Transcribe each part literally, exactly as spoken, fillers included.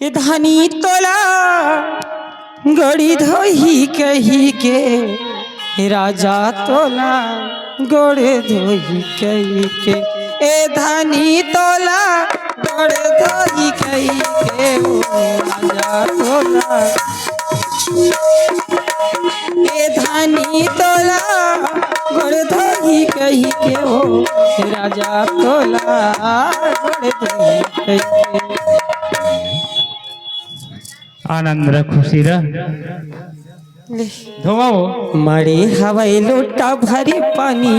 ए धनी तोला गोड़ धोही कही के, ए राजा तोला गोड़ धोही कही के, ए धनी तोला गोड़ धोही कही के, ओ राजा तोला। ए धनी तोला गोड़ धोही कही के, ओ राजा तोला गोड़ धोही कही के। आनंद रह, खुशी रह। ले। धोवा हो। मड़े हवय लोटा भर पानी,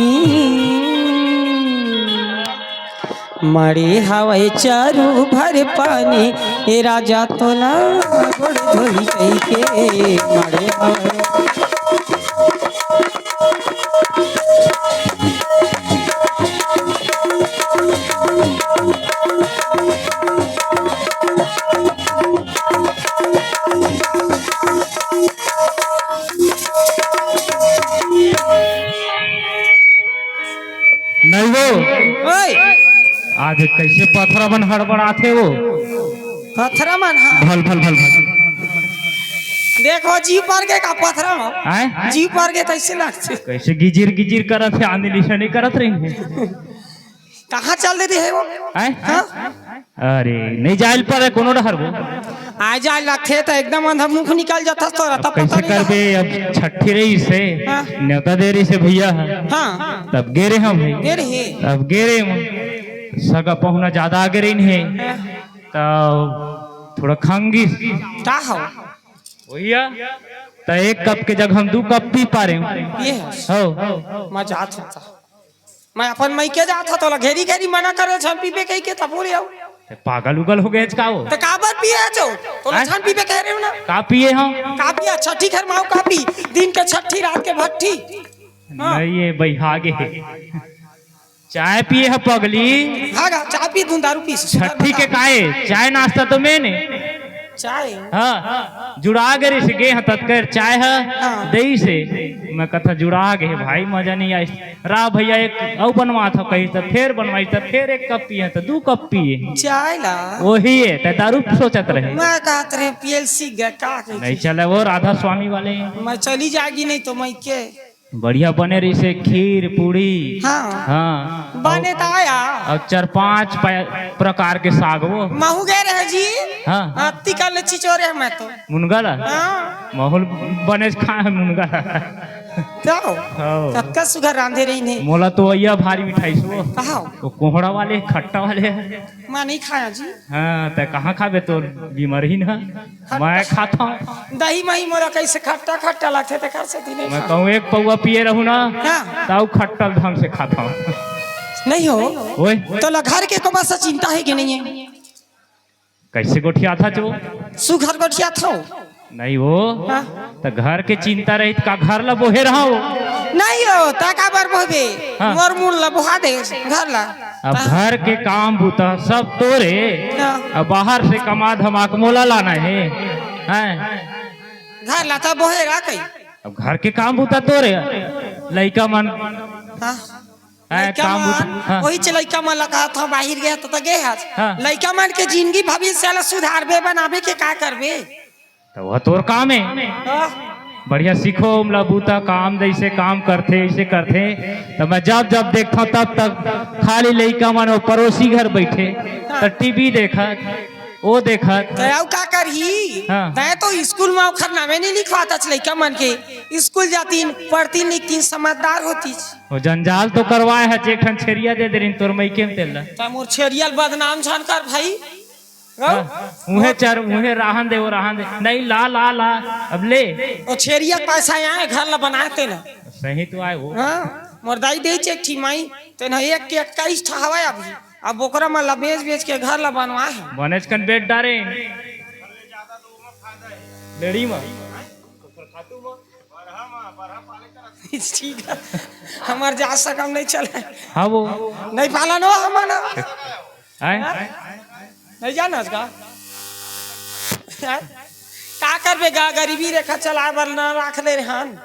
मड़े हवय चारू भर पानी, ए राजा तोला गोड़ धोही कही के, मड़े हवय। नहीं वो। ओए। आज कैसे पथरा मन हड़बड़ाथे वो? पथरा मन, हाँ। भल, भल, भल, भल। देखो, जी पर के का पथरा हो? आय? जी पर के कैसे लगथे? कैसे गिजिर गिजिर करत हे, आंधी लिसनी करत रही है। कहाँ चल देती है वो? आय? हाँ? अरे, नहीं जाइल पर कोनो डहर वो। आ जाए लगथे त एकदम अंधा मुख निकल जाता तोरा, अब तब पता कैसे नहीं करबे? अब छठी रही से, हाँ। न्योता दे रही से भैया। हाँ। तब गे रहे हम भाई। गे रहे। तब गे रहे हम। सगा पहुना ज्यादा आगे रही है। हाँ। तब थोड़ा खंगी। का हो? भैया, त एक कप के जगह हम दू कप पी पा रहे हूँ। ये है। हो। मैं जात हूँ। मैं अपन मइके जात हव, तोला घेरी घेरी मना करे, झन पीबे कहि के, तब बोले आओ। ते पागल उगल हो गए का वो? ते काबर पिए छो? तोला हैं? झन पीबे कह रहे हो ना। का पिए हम? का पिए? छठी घर माओ का पी? दिन के छठी, रात के भट्ठी। हाँ। नहीं, ये बइहा गे हे। चाय पिए ह पगली। हाँ गा, चाय पी, तू दारू पी। छठी के काहे? चाय नाश्ता तो मैंने चाय। हाँ, जुड़ा गे रिस गे ह ततकर चाय ह हाँ। देई से। मैं कथा जुड़ा गे भाई, मजा नहीं आइस। रा भैया एक अउ बनवा था कही त फेर बनवाई त फेर एक कप पिए त दू कप पिए। चाय ला। वही है, त दारू सोचत रहे। मैं कहत रहे पीएलसी गे का कही नहीं थी? चले वो राधा स्वामी वाले। मैं चली जाएगी नहीं तो मैं के। बढ़िया बने रही से खीर, पूड़ी। हाँ। हाँ। बने त आया। अउ चार पांच प-, प्रकार के साग वो। महू गए रहे जी। हाँ। हाँ, तिका ले चिचोरे मैं तो। मुनगा ला? हाँ। महू ल बने खा है मुनगा ला। तो? हाँ। कतका सुघर रांधे रही ने। मोला तो अइया भारी मिठाई सो। कहा? वो कोहड़ा वाले, खट्टा वाले। मैं नहीं खाया जी। हाँ, ते कहाँ खाबे, तो बीमारी ना। मैं खाता हूँ। दही मही मोला कैसे खट्टा खट्टा लगथे, ते कर से नहीं मैं खा। कहूँ एक पौवा पिए रहूँ ना, हाँ। ताऊ खट्टल ढंग से खाता हूँ। नहीं हो। ओए। तोला घर के को बस चिंता है कि नहीं है? कैसे गोठिया था जो? सुघर गोठिया था। नहीं हो। हाँ। त घर के चिंता रही त का घर ला बोहे रहो? नहीं हो, त काबर बोहबे? हाँ। मोर मुड़ ला बोहा दे घर ला। अब हाँ। घर के काम बूता सब तोरे, हाँ। अब बाहर से कमा धमा के मोला लाना है, हैं? घर ला त बोहे रा कई। अब घर के काम बूता तोरे, लइका मन हाँ। हैं, लइका काम मन, बूता, हाँ। वही च लइका मन ला कहत हव, बाहिर गे हस त गे हस। हाँ। लइका मन के जिंदगी भविष्य ला सुधारबे, बनाबे के का करबे? त वह तोर काम है। हाँ। बढ़िया सीखो, उमला बूता काम जैसे काम करथे, ऐसे करथे। त मैं जब जब देखता तब तक खाली लइका मन वो पड़ोसी घर बैठे, हाँ। त टीवी देखत, वो देखत। त अउ का करही? हाँ। तैं तो स्कूल में ओखर नामे नहीं लिखवात हस लइका मन के। स्कूल जातिन, पढ़तिन, लिखतिन, समझदार होतिस। वो जंजाल तो करवाए हच, एक ठन छेरिया दे दे रहिन तोर मइके में तेला। त मोर छेरिया ल बदनाम झन कर भाई। हाँ, उहे चर, उहे राहन दे, वो राहन दे। नहीं, ला, ला, ला, अब ले। वो छेरिया के पैसा आए, घर ला बनाए तेन। सही तो आए वो। हाँ, मोर दाई दे एक ठी माई, तेन एक के इक्कीस ठा हवय अभी। अब ओकरा मन ला बेच, बेच के घर ला बनवाए हे। बनेच कन बेच डारे। लेड़ी मा। ठीक है, हमर जात सकम नहीं चले। हाँ वो। नहीं पालन हो हमन। आय? नहीं जानस का? आय? का करबे गा, गरीबी रेखा चलाए बर न राख ले रहन।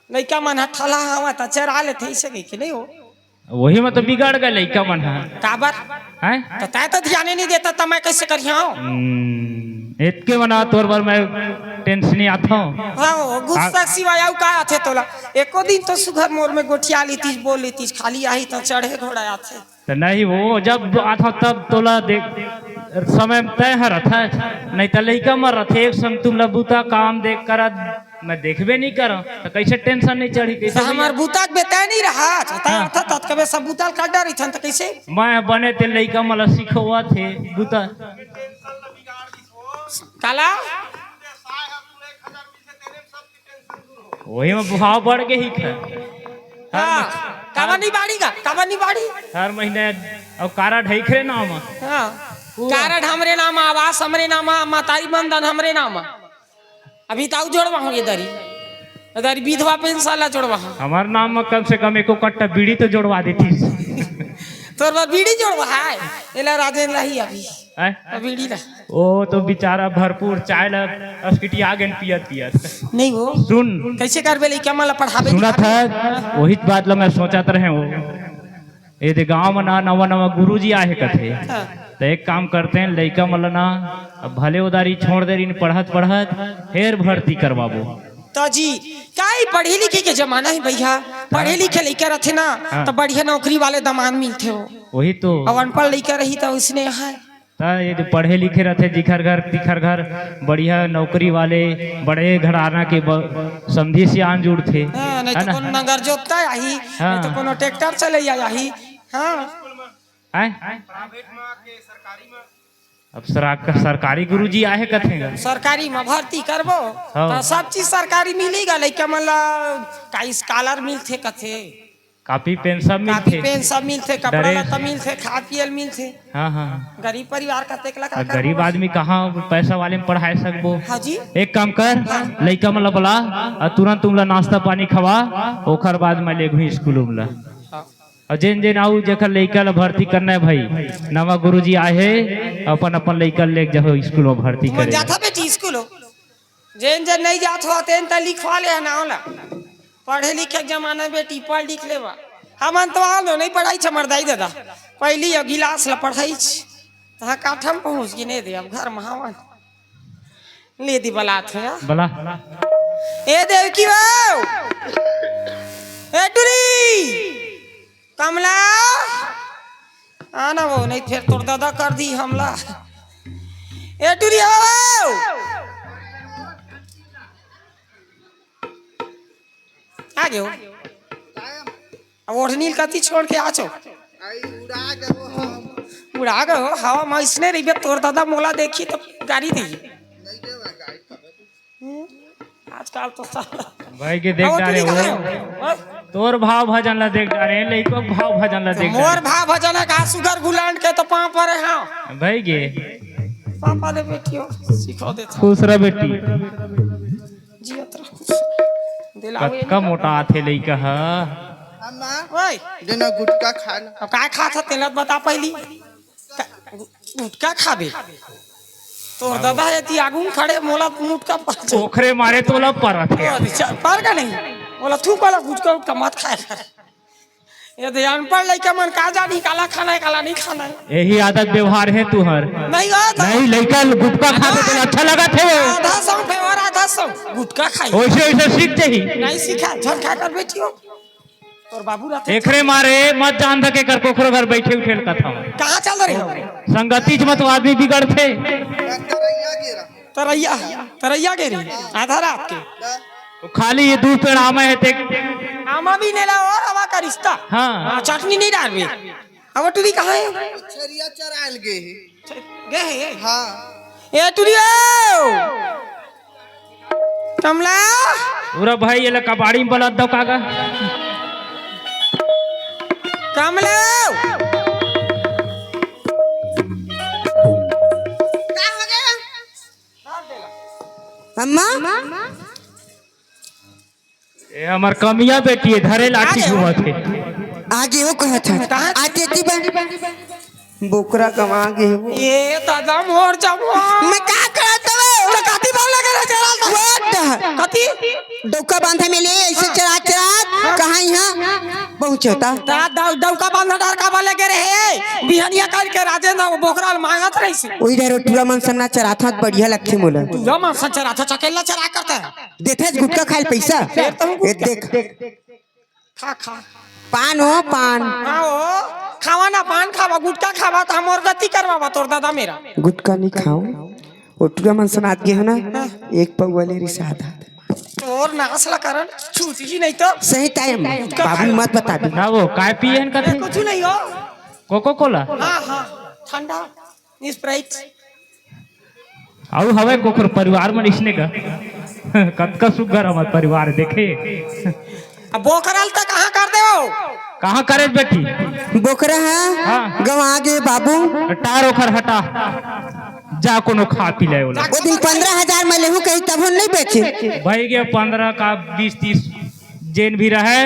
लइका मन ह ठला हवा त चरा लेथे, अइसे कहिके नहीं हो। वही में तो बिगड़ गए लइका मन ह। काबर? हैं? त तैं तो ध्यान ही नहीं देता, त मैं कैसे करिहां? हम्म। एतके मना तोर बर मैं टेंशन आथव। हाँ, गुस्सा सिवाय अउ का आथे तोला? एको दिन तो सुघर मोर में गोठिया लेतीस, बोल लेतीस, खाली आही त चढ़े घोड़ा आथे। त नहीं वो, जब आथव तब तोला देख, समय तय ह रथे, नहीं त लइका मन रथे, एक संग तुम ला बुता काम देख करत, मैं देखबे नहीं करव, त कैसे टेंशन नहीं चढ़ी, कैसे त हमर भैया? बुता के बेटा नहीं रहा, त हाँ। आथव तब कबे सब बुता ल काट डारिथन, त कैसे? मैं बने ते लइका मन ला सिखोवत हे बुता। काला? वही में भाव बढ़ के ही खा। हाँ, काबर नहीं बाड़ी का? काबर नहीं बाड़ी? हर महीने अब कारड है खरे नाम। हाँ। पूरा। कारड हमरे नाम, आवास हमरे नाम, महतारी मानधन हमरे नाम। अभी ताऊ जोड़वा हो ये दरी। दरी विधवा पेंशन ला जोड़वा हो। हमार नाम में कम से कम एको कट्टा बीड़ी तो जोड़वा देती। तोर बर बीड़ी जोड़वा है? एला राजेन लाही अभी। हैं? अब बीड़ी ला। वो तो बेचारा भरपूर चाय ला अस्किटी आ गेन पियत पियत। नहीं वो। सुन। कैसे करबे लइका मन ला पढ़ाबे सुनत लिखाबे? है, वही बात ला मैं सोचत रहे हूँ। ये दे गांव में ना नवा नवा गुरुजी आहे कथे। हाँ। तो एक काम करते हैं, लइका मन ला ना अब भले उधारी छोड़ दे रही पढ़त पढ़त, फेर भर्ती करवाबो। तो जी, काई पढ़े लिखे के जमाना है भैया, पढ़े लिखे लइका रथे ना, हाँ। तो बढ़िया नौकरी वाले दमान मिलथे हो। वही तो। अब अनपढ़ लइका रही तो उसने है। त ये जो पढ़े लिखे रथे, जिखर घर तिखर घर बढ़िया नौकरी वाले, बड़े घराना के ब-, समधी सियान जुड़थे, हाँ, नहीं है तो ना? कोनो नंगर जोतता आही, हाँ। नहीं तो कोनो ट्रैक्टर चले आही। हाँ। हैं? अब सरा-, सरकारी गुरुजी आहे कथे गा। सरकारी में भर्ती करबो, हाँ। तो सब चीज सरकारी मिली गा, लइका मन ला का स्कॉलर मिलथे कथे। कापी पेन सब कापी मिलथे। पेन सब मिलथे, कपड़ा ड्रेस। लत्ता मिलथे, खाए पिए ल मिलथे। हाँ, हाँ। गरीब परिवार का तेकला का अब गरीब करबो? आदमी कहाँ पैसा वाले में पढ़ाए सकबो? हाँ जी। एक काम कर, हाँ। लइका मन ला बुला, और तुरंत तुम ला नाश्ता पानी खवा, ओकर बाद मैं लेगहूँ स्कूल में ला। हाँ। और जेन जेन आऊ जेकर लइका ला भर्ती करना है भाई, नवा गुरुजी आए हे, अपन अपन लइका ले जाओ स्कूल में भर्ती मन करे। जाथा बेटी स्कूल हो? जेन जेन नहीं जात हो, तेन त लिखवा ले नाव ला। पढ़े लिखे के जमाना बेटी, पढ़ लिख लेवा। हमन तो आलो नहीं पढ़ाई छ, हमर दाई ददा। पहली अउ गिलास ला पढ़ाई छ। तहाँ काठम पहुँच गिने दे, अब घर में हवन। ले दी बलात हो यार। बला। ए देवकी वो। ए टुरी। कमला, आना वो, नहीं फेर तोर दादा कर दी हमला। ए टुरी, आओ, आओ। आ गयो। अब ओढ़नी कति छोड़ के आचो। आई उड़ा गयो हम। उड़ा गयो, हवा में इसने रहिबे, तोर दादा मोला देखी तो गारी दी। नहीं देवा गारी। हम्म, आजकल तो साला भाई के देख अब डारे टुरी हो। कहाँ है? हाँ? तोर भाव भजन ला देख डारे, लइको के भाव भजन ला देख मोर डारे। भाव भजन है का सुगर गुलांड के तो पाँव परे हाँ। भाई गे। पापा दे बेटियों, सिखा देता। खुश रह बेटी। जियत रह। दिलाओ ये कतका नहीं मोटा आथे लइका ह। अम्मा, ओए। देना गुटखा खा ला। अब काय खात ह तेला बता पहली। का-, गु-, गुटखा खाबे? तोर दादा हे ती आगू में खड़े, मोला मुटका पर ओखरे मारे तोला परत हे। ओ, अच्छा, पर का नहीं? बोला, "थू काला गुटखा उटखा मत खाए कर।" ये दे अनपढ़ लइका मन का जानी काला खाना है, काला नहीं खाना है। यही आदत व्यवहार है तुहर। नहीं हो तो नहीं, लइका गुटखा खाते तो अच्छा लगत हे। आधा सौ पे और आधा सौ गुटखा खाई। वैसे वैसे सीख जाही। नहीं सीखा, झल खा कर बैठी हो। तोर बाबू रहते। एकरे मारे मत जान सके कर कोखरो घर बैठे उठे ल कथा। कहाँ चल रहे हो? संगति च मत आदमी बिगड़थे। तरैया, तरैया गे रही, आधा रात के। तो खाली ये दू पेड़ आमा है ते। आमा भी नेला और हवा का रिश्ता। हाँ। हाँ, चटनी नहीं डालबे। अब टुरी कहाँ है? छरिया चरायल गे हे। गे हे? हाँ। ए टुरी ओ! कमला! पूरा भाई, ये ला कबाड़ी में बलद दो कागा। कमला! का हो गया? अम्मा? ए हमर कमिया बेटी है, धरे लाठी आगे हो। घूमत है। आगे हो कहत है। कहाँ? आते ती बा। बोकरा गवा गे हो। ये दादा मोर जवान। मैं का करत हवे? तो कथी बोल लगे रे चला तो। What? कथी? डौका बांधे में ले ऐसे चरात चरात। हाँ। कहाँ यहाँ? बहुत चोता। ता दौ-, डौका बांधा डार का बाले गे रहे। बिहनिया करके राजेंद्र वो बोकरा ल मांगत रहिस। ओही डहर टूरा मन संग ना चराथन, बढ़िया लगथे मोला। टूरा मन संग चराथन, चकेल्ला चरा करथे। देथेच गुटखा खाए ल पइसा। फेर तो ए, देख। खा, खा। पान हो, पान। हाँ हो, खावा ना, पान खावा, गुटखा खावा, त हमर गति करवावा तोर दादा मेरा। गुटखा नहीं खाओ। ओ टूरा मन संग आत गे हो ना, हाँ। एक पौवा ले रिसात। तोर नास ला करन, छूट ही नहीं तो। सही टाइम, बाबू मत बताबे। ना वो, काय पिए हन कथे? कुछ नहीं हो। कोको कोला? हाँ, हाँ, ठंडा, स्प्राइट। अउ हवय कोखर परिवार मन इसने का। कतका सुग्घर हमर परिवार देखे। अब बोकरा ल त कहाँ कर देवो? कहाँ करे बेटी? बोकरा ह हाँ। गंवा गे बाबू। टार ओखर हटा। जा कोनो खा पी ले ओला। ओ दिन पंद्रह हजार में लेहूं कही तभो नहीं बेचे। भाई के पंद्रह का बीस तीस जेन भी रहे,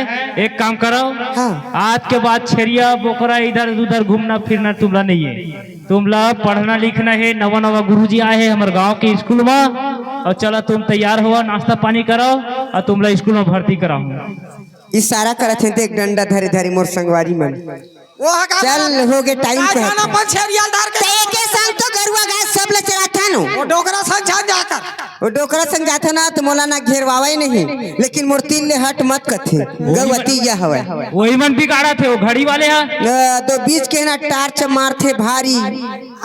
एक काम करो। हाँ। आज के बाद छेरिया बोकरा इधर उधर घूमना फिरना तुमला नहीं है। तुमला पढ़ना लिखना है, नवा नवा गुरुजी आए हैं हमर गांव के स्कूल में। अउ चला तुम तैयार होवा, नाश्ता पानी कराओ अउ तुमला स्कूल में भर्ती कराहूं। इशारा करत हे, देख डंडा धरे धरे मोर संगवारी मन। वो हा का चल, हो गे टाइम का पे। जाना पंछेरिया ल डार के। ते एके संग तो गरुआ गाय सब ल चराथन। वो डोकरा संग झन जाकर। वो डोकरा संग जाथे ना त मोला ना घेरवावय नहीं, लेकिन मोर तीर ले हट मत कथे। गौवती या हवय। वही मन बिगाड़त हे, वो घड़ी वाले हा। न, तो बीच के ना टार्च मारथे भारी।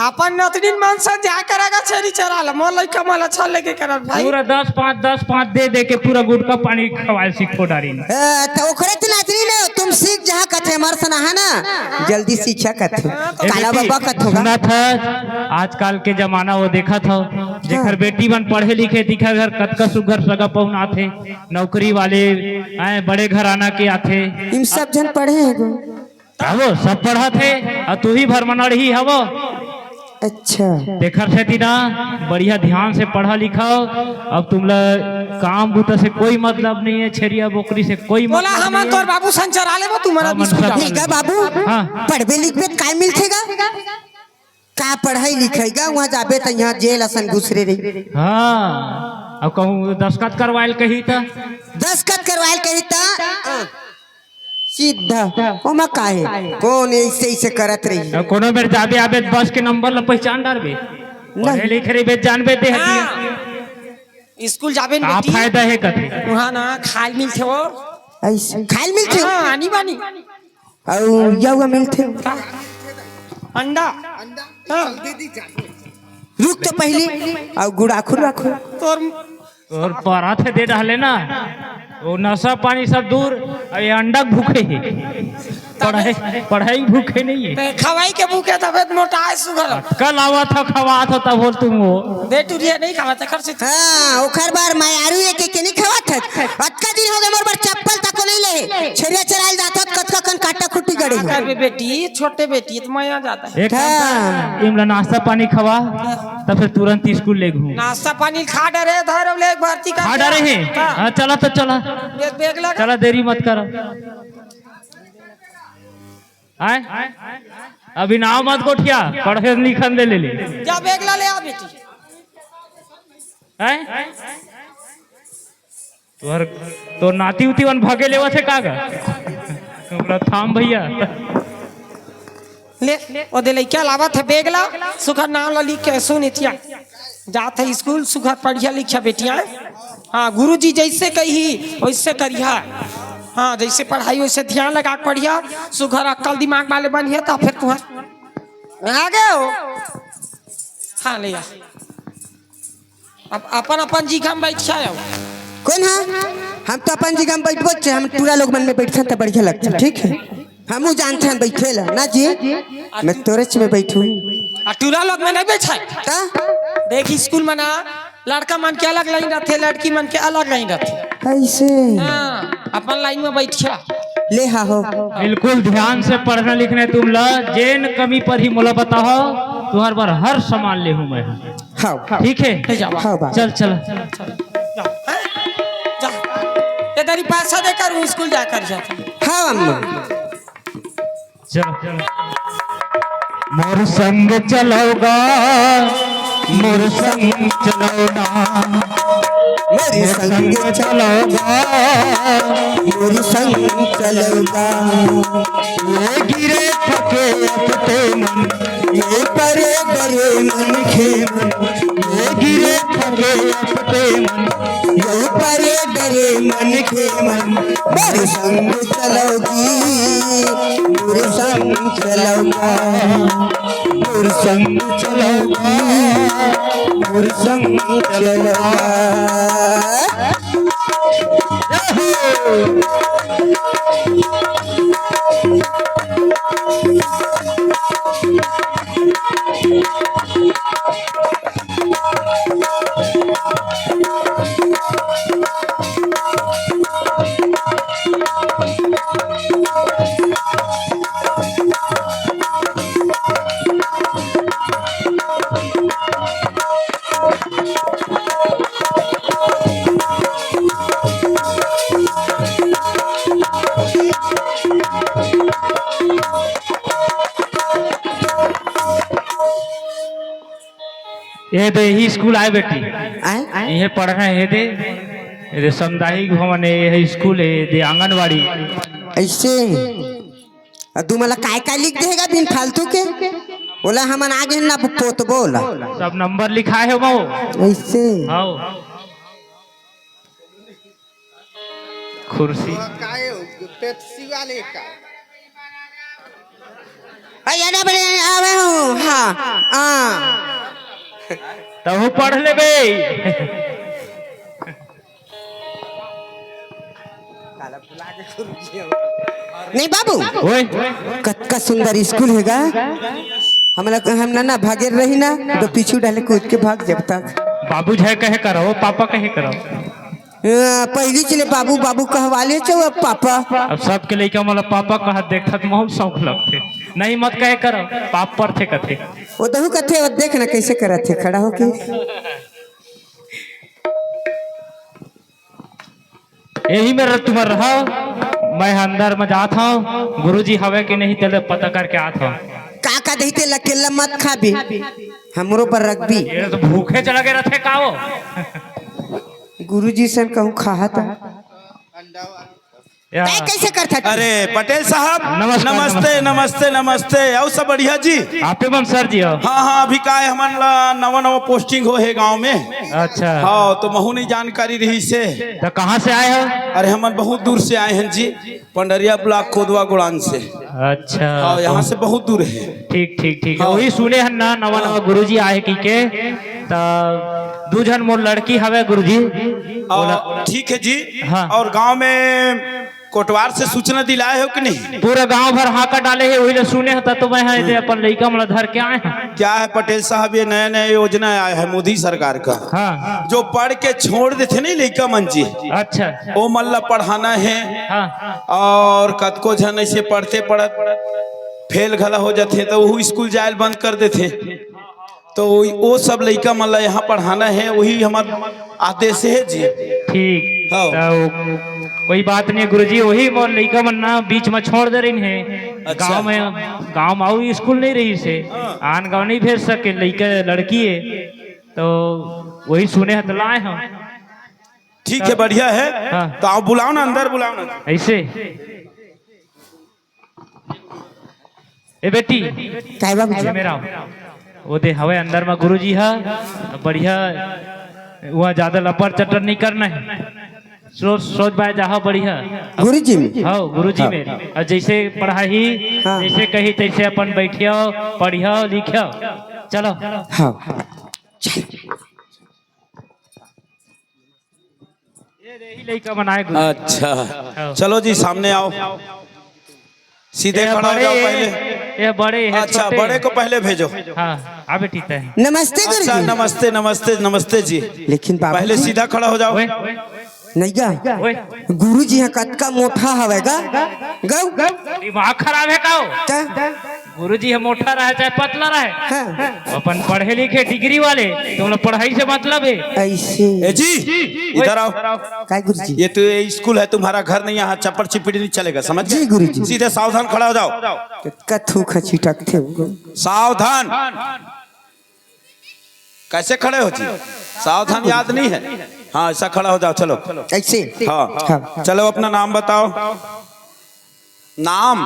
अपन नतनीन मन से जा करा गा छेरी चरा ल, मोर लइका मन अच्छा लेके करत भाई। पूरा दस पाँच, दस पाँच दे दे के पूरा गुटखा पानी खवाए सीखो डारिन। ए, त ओखरे त नतनीन हे, तुम सीख जहाँ कथे मर सना है ना, जल्दी सीखा कथे। ए काला बेटी, बाबा कथो गा। सुना था, आजकल के जमाना वो देखा था, जेकर हाँ। बेटी मन पढ़े लिखे दिखा घर कतका सुघर सगा पहुना आथे, नौकरी वाले, आए बड़े घराना के आथे। इम सब झन पढ़े हे गो। हवो, सब पढ़त हे, अउ तू ही भर मनड़ही हवो। अच्छा। तेखर सेती ना, बढ़िया ध्यान से पढ़ा लिखव। अब तुमला काम बूता से कोई मतलब नहीं है, छेरिया बोकरी से कोई बोला, मतलब हमन नहीं है। तोर बाबू सन चरा लेबो, तू मना हमन बिस्कुट सब डाल। ठीक है बाबू, हाँ। पढ़बे लिखबे त काय मिलथे गा? का पढ़ाई लिखाई गा? वहाँ जाबे त यहाँ जेल असन घुसरे रही। हाँ, अब कहूँ दस्खत करवायल कही त? दस्खत करवायल कही त? सीधा। ओमा काहे? कौन ऐसे ऐसे करत रही? अब कोनो बेर जाबे आबे त बस के नंबर ल पहचान डारबे। नहीं। पढ़े लिखे रहिबे, जानबे ते हटिया। हाँ। स्कूल जाबे न का बेटी। फायदा है कथे? वहाँ ना खाल मिलथे वो। ऐसे खाल मिलथे? हाँ, आनी बानी। अउ यउआ मिलथे? का? अंडा। हाँ। रुक तो पहली, अउ गुड़ाखुर राखो। तोर तोर पराथे दे डाले ना, वो नशा पानी सब दूर, अब ये अंडा के भूखे हे। पढ़ाई, पढ़ाई भूखे नहीं है। ते खवाई के भूखे तबे त मोटा है सुगर। कल आवा था, खवा था, तब बोल तुम वो। दे टुरिया नहीं खावा, तेखर से। हाँ, ओखर बार मैं आरू एक एक नहीं खवा था। अतका दिन हो गए मोर बर चप्पल तको नहीं ले। छेरिया चराइल जात था, कतका कन काटा खुट्टी गड़े। का करबे बेटी, छोटे बेटी, त मया जाता है। एक काम कर, हाँ। इमला नाश्ता पानी खवा, तब फिर तुरंत स्कूल ले घूम। नाश्ता पानी खा डरे, धर ले भर्ती कर खा दिया। डरे हैं? हाँ। हाँ, चला तो चला। बेग, बेग लगा। चला, देरी मत करो। आए? अभी नाव मत गोठिया, पढ़े लिखन दे ले ले। जा बेग ला ले आ बेटी। हैं? तोहर, तोर नाती उती मन भागे लेवत हे का गा? ओकरा थाम भैया। ले, ओ दे लइका लावत हे बेग ला, सुखर नाम ला लिख के सुन इतिया। जात हे स्कूल, सुखर पढ़िया लिखिया बेटिया। हाँ, गुरुजी जैसे कही, वैसे करिहा। हाँ, जैसे पढ़ाई, वैसे ध्यान लगा के पढ़िया। सुखर अक्कल दिमाग वाले बनिया, त फिर तुहर आगे हो। हाँ, ले आ। अब अपन अपन जगह में बैठ जाओ। कौन हा? हम तो अपन जगह में बैठबो, चाहे हम टूरा लोग मन में बैठथन त बढ़िया लगथे, ठीक है? हमू जानथन बैठे ला, ना जी? मैं तोरेच में बैठू। आ टूरा लोग में नहीं बैठा। त? देख, स्कूल में ना, लड़का मन के अलग लाइन रहथे, लड़की मन के अलग लाइन रहथे। कैसे? हाँ, अपन लाइन में बैठ जा। ले हा हो। बिल्कुल ध्यान से पढ़ना लिखना हे तुमला, जेन कमी परही मोला बताओ, तुम्हार बर हर सामान ले हूँ मैं। हाँ। ठीक है? ले जाओ। हाँ, बा। चल, चल। चल, चल। जा, हैं? जा। ये तेरी पैसा देकर वो स्कूल जाकर जा। हाँ, अम्मा। चल। मोर संग चलौगा, मोर संग चलौना। मोर संग चलव गा, मोर संग चलव गा। ये गिरे थके अकते मन, ये परे डरे मन खे मन। ये गिरे थके अकते मन, ये परे डरे मन खे मन। मोर संग चलव गा, मोर संग चलव गा। मोर संग चलव गा, मोर संग चलव गा। ये दे, यही स्कूल आय बेटी। आय? यही पढ़ना हे दे। ये दे, सामुदायिक भवन हे, ये स्कूल हे दे, आंगनवाड़ी। अइसे? अउ तू मोला काय काय लिख देहे गा बिन फालतू के? ओला हमन आगे ना पोतबो ओला। सब नंबर लिखाय हे मऊ। अइसे? हव। कुर्सी। काय हो, पेप्सी वाले का? अरे, ना बड़े, आवे हूँ, हाँ, हाँ। तहूँ पढ़ लेबे। नहीं बाबू, ओए। कतका सुंदर स्कूल हे गा। हमला, हम ना, ना भागे रही ना, तो पीछू डाले कूद के भाग जब तक। बाबू झाय कहे करो, पापा कहे करो। अ, पहिली चले बाबू, बाबू कहवा ले चो अब पापा। अब सबके लइका मोला पापा कहत देखत महू शौक लगथे। नहीं मत कहे करो, पाप परथे कथे। ओ दहू कथे, ओ देख ना कइसे करत हे खड़ा होके। यही मेर तुमन रहो, मैं अंदर में जात हूँ, गुरुजी हवे कि नहीं तेला पता करके आत हूँ। का का दही तेला केला मत खाबी, हमरो पर रखबी। ये तो भूखे चला गया रथे का वो? गुरुजी सन कहूँ खाहा था। या। तय कैसे करथा? अरे पटेल साहब, नमस्कार, नमस्ते, नमस्कार। नमस्ते, नमस्ते। अउ सब बढ़िया जी? आपे मन सर जी हो? हाँ, हाँ, अभी का हे, हमन ला नवा, नवा पोस्टिंग होहे गांव में। अच्छा। हाँ, तो महू नहीं जानकारी रहिसे। तो कहाँ से आए हो? अरे हमन बहुत दूर से आए हैं जी, पंडरिया ब्लॉक कोदवा गुड़ान से। अच्छा, हाँ, यहाँ तो से बहुत दूर हे। ठीक, ठीक, ठीक। हाँ। वही सुने हन ना, नवा, हाँ। नवा गुरुजी आए कि के, त दू झन मोर लड़की हवे गुरुजी। आ, बोला। ठीक हे जी। हाँ। अउ गांव में कोटवार से सूचना दिलाए हो कि नहीं? पूरा गांव भर हाका डाले हे, वही ले सुने हन, त तो मैं हा एदे अपन लइका मन ला धर के आए हन। क्या हे पटेल साहब, ये नया नया योजना आया हे मोदी सरकार का। हाँ। जो पढ़ के छोड़ देथे नहीं लइका मन जी, अच्छा। ओ मन ला पढ़ाना हे। हाँ। अउ कतको झन ऐसे पढ़ते पढ़त फेल घला हो जाथे, त ओहू स्कूल जायल बंद कर देथे। तो ओ, ओ सब लइका मन ला यहाँ पढ़ाना हे, वही हमर आदेश हे जी। ठीक। हाँ। तो कोई बात नहीं गुरुजी, वही मोर लइका मन ना बीच में छोड़ दे रही हे। अच्छा। गांव में, गांव में अउ स्कूल नहीं रहिसे, हाँ। आन गांव नहीं भेज सके लइका लड़की हे, तो वही सुने हन त लाए हन। ठीक हे, बढ़िया हे। हाँ। तो आओ, बुलाओ ना, अंदर बुलाओ ना। ऐसे? ए बेटी, काय बाबूजी? ए मेरा, वो दे हवे अंदर में गुरुजी हा, बढ़िया, वहाँ ज्यादा लपर चटर नहीं करना हे, सोच, सोच बाय जाहा बढ़िया। गुरुजी में? हाँ, गुरुजी हाँ। में। अउ जैसे पढ़ाही, हाँ। जैसे कही तैसे अपन बैठियो, पढ़ियो, लिखियो, चलो। हाँ। ये रही लइका बनाए गुरु। अच्छा, हाँ। चलो जी, सामने आओ, सीधे ये खड़ा हो बड़े, जाओ पहले। ये बड़े हैं, अच्छा, छोटे। बड़े को पहले भेजो। हाँ, आ बेटी तय। नमस्ते अच्छा, गुरुजी। नमस्ते, नमस्ते, नमस्ते जी। लेकिन बाबूजी पहले सीधा खड़ा हो जाओ। ओए, नैया, ओए। गुरुजी ह कतका मोटा हवय गा? गौ? दिमाग खराब हे का हो? त? गुरुजी ह मोटा रहे चाहे पतला रहे, हाँ। अपन पढ़े लिखे डिग्री वाले, तुम लोग पढ़ाई से मतलब हे। ऐसे। ए जी, इधर आओ। काय गुरुजी? ये तो, ये स्कूल है, तुम्हारा घर नहीं, यहाँ चप्पड़ चिपड़ी नहीं चलेगा, समझ गए? जी गुरुजी। सीधे सावधान खड़ा हो जाओ। कथू खची टकथे। सावधान। कैसे खड़े हो जी? सावधान, याद नहीं है। हाँ, ऐसा खड़ा हो जाओ, चलो। ऐसे? हाँ। हाँ। चलो, अपना नाम बताओ। नाम?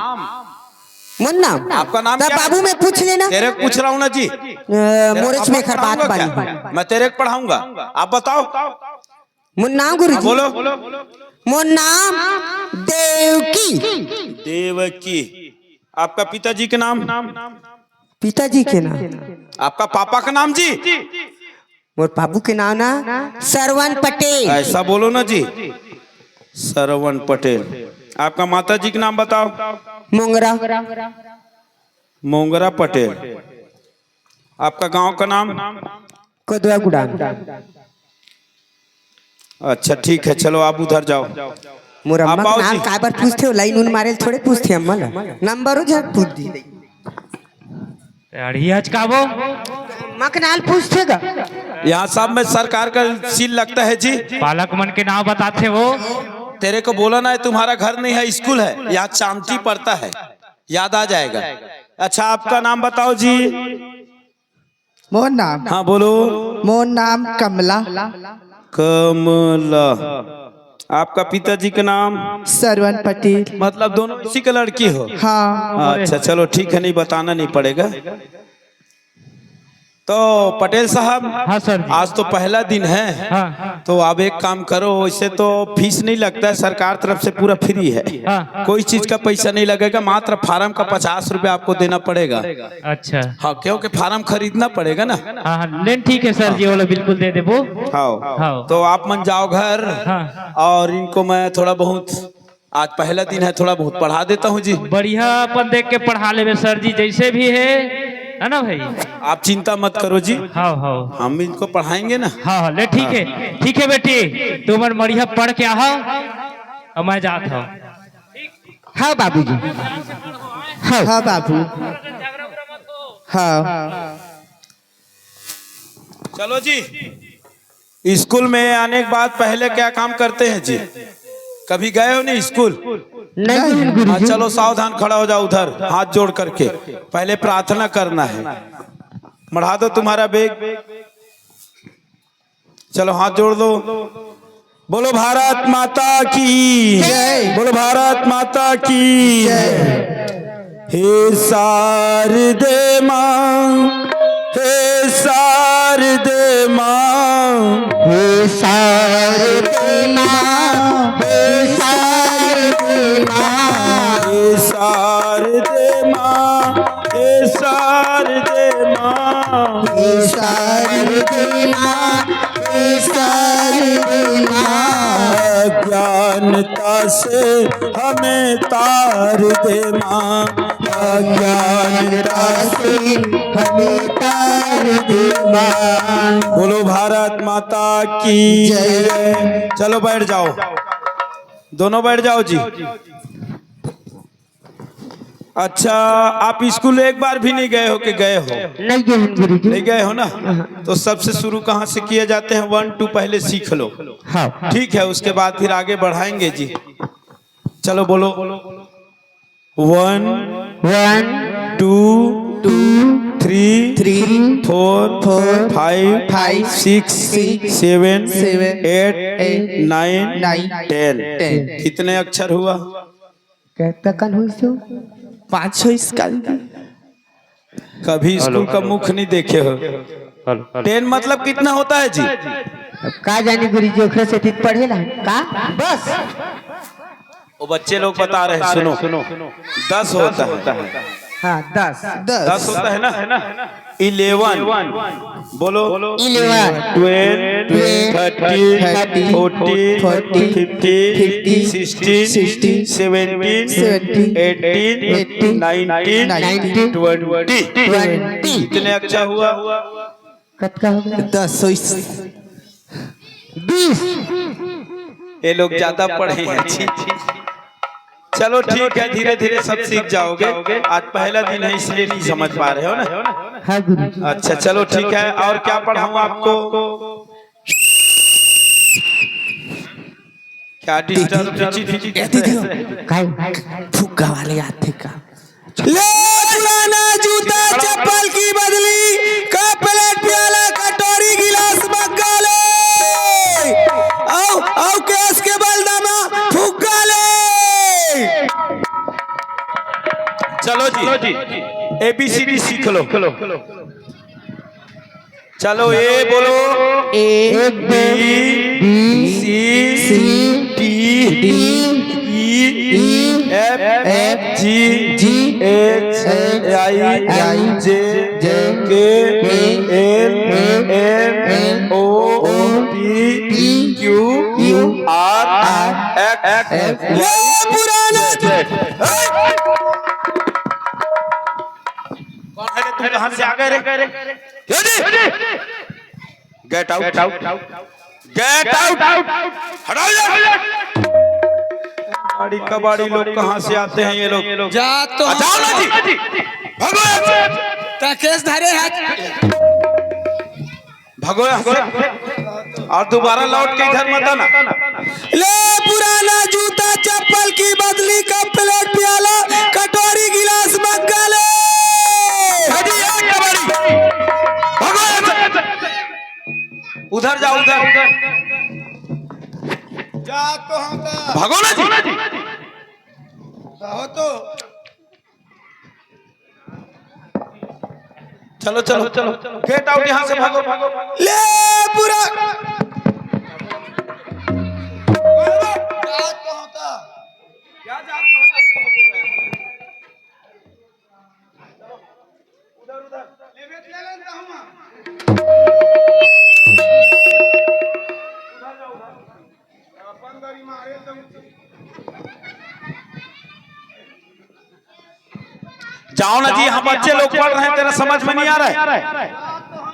मोर नाम? आपका नाम तब क्या है? बाबू मैं पूछ लेना। तेरे को पूछ रहा हूँ ना जी। अ, तेरे मोर को में खर बात पढ़ाऊंगा बानी। क्या? मैं तेरे को पढ़ाऊंगा, आप बताओ। मोर नाम गुरु हाँ, जी। बोलो। मोर नाम देवकी। देवकी। आपका पिताजी के नाम? पिताजी के नाम? आपका पापा का नाम जी? मोर बाबू के नाम ना सरवन पटेल। ऐसा बोलो ना जी, सरवन पटेल। आपका माता जी के नाम बताओ। मोंगरा। मोंगरा पटेल। आपका गांव का नाम? कोदवा गुड़ान। अच्छा, ठीक है, चलो, आप उधर जाओ। मोर आप अम्मा के आओ नाम जी। काबर पूछथे हो? लाइन उन मारे ल थोड़े पूछथे अम्मा ला। नंबर हो झट पूछ दी। अड़िया हचकाबो। अम्मा के नाम पूछथे गा। यहाँ सब में सरकार का सील लगता है जी। पालक मन के नाम बताथे वो। तेरे को बोला ना है, तुम्हारा घर नहीं है, स्कूल है, यहाँ चामटी पड़ता है, याद आ जाएगा। अच्छा, आपका नाम बताओ जी। मोर नाम? हाँ, बोलो। मोर नाम कमला। कमला। आपका पिताजी का नाम? सरवन पटेल। मतलब, दोनों इसी का लड़की हो? हाँ। अच्छा, चलो, ठीक है, नहीं, बताना नहीं पड़ेगा। तो पटेल साहब, हाँ सर जी। आज तो पहला दिन है, हाँ। तो आप एक काम करो, वैसे तो फीस नहीं लगता है, सरकार तरफ से पूरा फ्री है, हाँ। कोई चीज का पैसा नहीं लगेगा, मात्र फार्म का पचास रुपया आपको देना पड़ेगा। अच्छा। हाँ, क्योंकि फार्म खरीदना पड़ेगा ना। हाँ, हाँ, लेकिन ठीक है सर जी, वो लो बिल्कुल दे देबो। हाँ। हाँ। तो आप मन जाओ घर हाँ। और इनको मैं थोड़ा बहुत, आज पहला दिन है, थोड़ा बहुत पढ़ा देता हूँ जी। बढ़िया अपन देख के पढ़ा लेबे सर जी, जैसे भी है, है ना भाई? आप चिंता मत करो जी। हाँ, हाँ। हम इनको पढ़ाएंगे ना। हाँ, हाँ, ले ठीक है, ठीक है बेटी, तुमन बढ़िया पढ़ के आहा, अब मैं जात हूँ। हाँ बाबूजी। हाँ। हाँ बाबू। हाँ। चलो जी, स्कूल में आने के बाद पहले क्या काम करते हैं जी? कभी गए हो नहीं स्कूल? नहीं गुरुजी। हाँ, चलो, सावधान खड़ा हो जाओ उधर, हाथ जोड़ करके। पहले प्रार्थना करना है। मढ़ा दो तुम्हारा बैग। चलो, हाथ जोड़ दो। बोलो भारत माता की जय। बोलो भारत माता की जय। हे शारदे माँ, हे शारदे माँ, हे शारदे माँ, हे शारदे माँ, हे शारदे माँ, हे शारदे माँ, हे शारदे माँ, हे शारदे माँ। अज्ञानता से हमें तार दे माँ, अज्ञानता से हमें तार दे माँ। बोलो भारत माता की जय। चलो बैठ जाओ, दोनों बैठ जाओ जी। अच्छा, आप स्कूल एक बार भी नहीं गए हो कि गए हो? नहीं गए हैं गुरुजी। नहीं गए हो ना? तो सबसे शुरू कहाँ से किए जाते हैं? वन टू पहले सीख लो। हाँ। ठीक है, उसके बाद फिर आगे बढ़ाएंगे जी। चलो बोलो, one, one, two, two, three, three, four, four, five, five, six, six, seven, seven, eight, eight, nine, nine, ten. Ten. कितने अक्षर हुआ? कहता कन हुई सो पाँच सौ इसका। कभी स्कूल का मुख नहीं देखे हो। Hello, hello. टेन मतलब कितना होता है जी? अब का जानी गुरुजी, ओकरे से ठीक पढ़े ला का? बस। वो बच्चे लोग बता रहे हैं, सुनो। दस होता है। हाँ, दस। दस। दस होता है ना? इलेवन। बोलो। Eleven. Twelve, twelve, thirteen, thirteen, fourteen, fourteen, fifteen, fifteen, sixteen, sixteen, seventeen, seventeen, eighteen, eighteen, nineteen, nineteen, twenty. Twenty. कितने अच्छा हुआ? कतका हो गया? दस, सौ बीस। ये लोग ज्यादा पढ़े हैं जी। चलो ठीक है, धीरे धीरे सब सीख जाओगे। आज पहला दिन है, इसलिए नहीं समझ पा रहे हो ना। हाँ गुरु। अच्छा चलो ठीक है, और क्या पढ़ाऊँ आपको? क्या डिस्टर्ब? ए दीदी, काय? फुग्गा वाले आथे का? ले पुराना जूता चप्पल की बदली, कप प्लेट प्याला कटोरी। चलो जी, एबीसीडी सीख लो। चलो, ए बोलो। ए, बी, बी, सी, सी, डी, डी, ई, ई, एफ, एफ, जी, जी, एच, एच, आई, आई, जे, जे, के, के, एल, एल, एम, एम, ओ, ओ, पी, पी, क्यू, क्यू, आर, आर, एक्स, एक्स, ले पुराना। कौन है रे? तू कहाँ से आ गए रे? क्यों जी? Get out. Get out. हटाओ इधर। कबाड़ी, कबाड़ी लोग कहाँ से आते हैं ये लोग? जा तो आ, जाओ ना जी। भागो यहाँ से। तकेश धरे हाथ। भागो यहाँ से। और दोबारा लौट के इधर मत आना। ले पुराना जूता चप्पल की बदली, कप प्लेट प्याला कटोरी गिलास मंगा ले। हटी, हट, कबाड़ी। भागो यहाँ से। उधर जाओ, उधर। जा तो हम तो भागो ना जी। जाओ तो। चलो, चलो, चलो, गेट आउट यहाँ से, भागो, भागो, भागो। ले पूरा। क्या जादू होता? उधर, उधर। ले बेच ले, ले, ले, हम। उधर जाओ, उधर। अपन दरी मारे तो जाओ ना जी, यहाँ बच्चे लोग पढ़ रहे हैं, तेरा समझ में नहीं आ रहा है।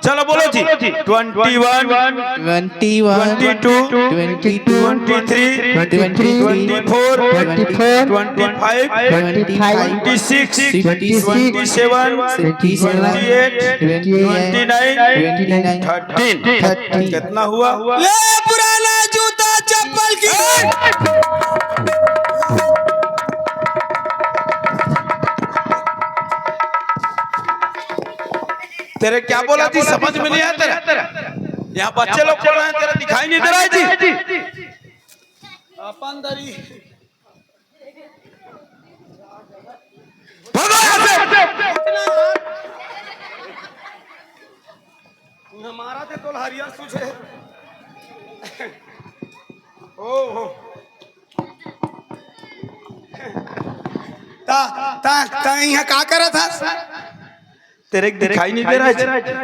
चलो बोलो जी, twenty one, twenty one, twenty two, twenty two, twenty three, twenty three, twenty four, twenty four, twenty five, twenty five, twenty six, twenty six, twenty seven, twenty seven, twenty eight, twenty eight, twenty nine, twenty nine, thirteen. Thirteen. कितना हुआ? ले पुराना जूता चप्पल की। तेरे क्या बोला जी, समझ में नहीं आया तेरा? यहाँ बच्चे लोग पढ़ रहे हैं, तेरा दिखाई नहीं दे रहा है जी। अपन दरी। भागो यहाँ से। हमारा थे तो हरियर सूझे। ओ हो। ता, ता, ता यहाँ का करत हस? तेरे को दिखाई नहीं दे रहा है?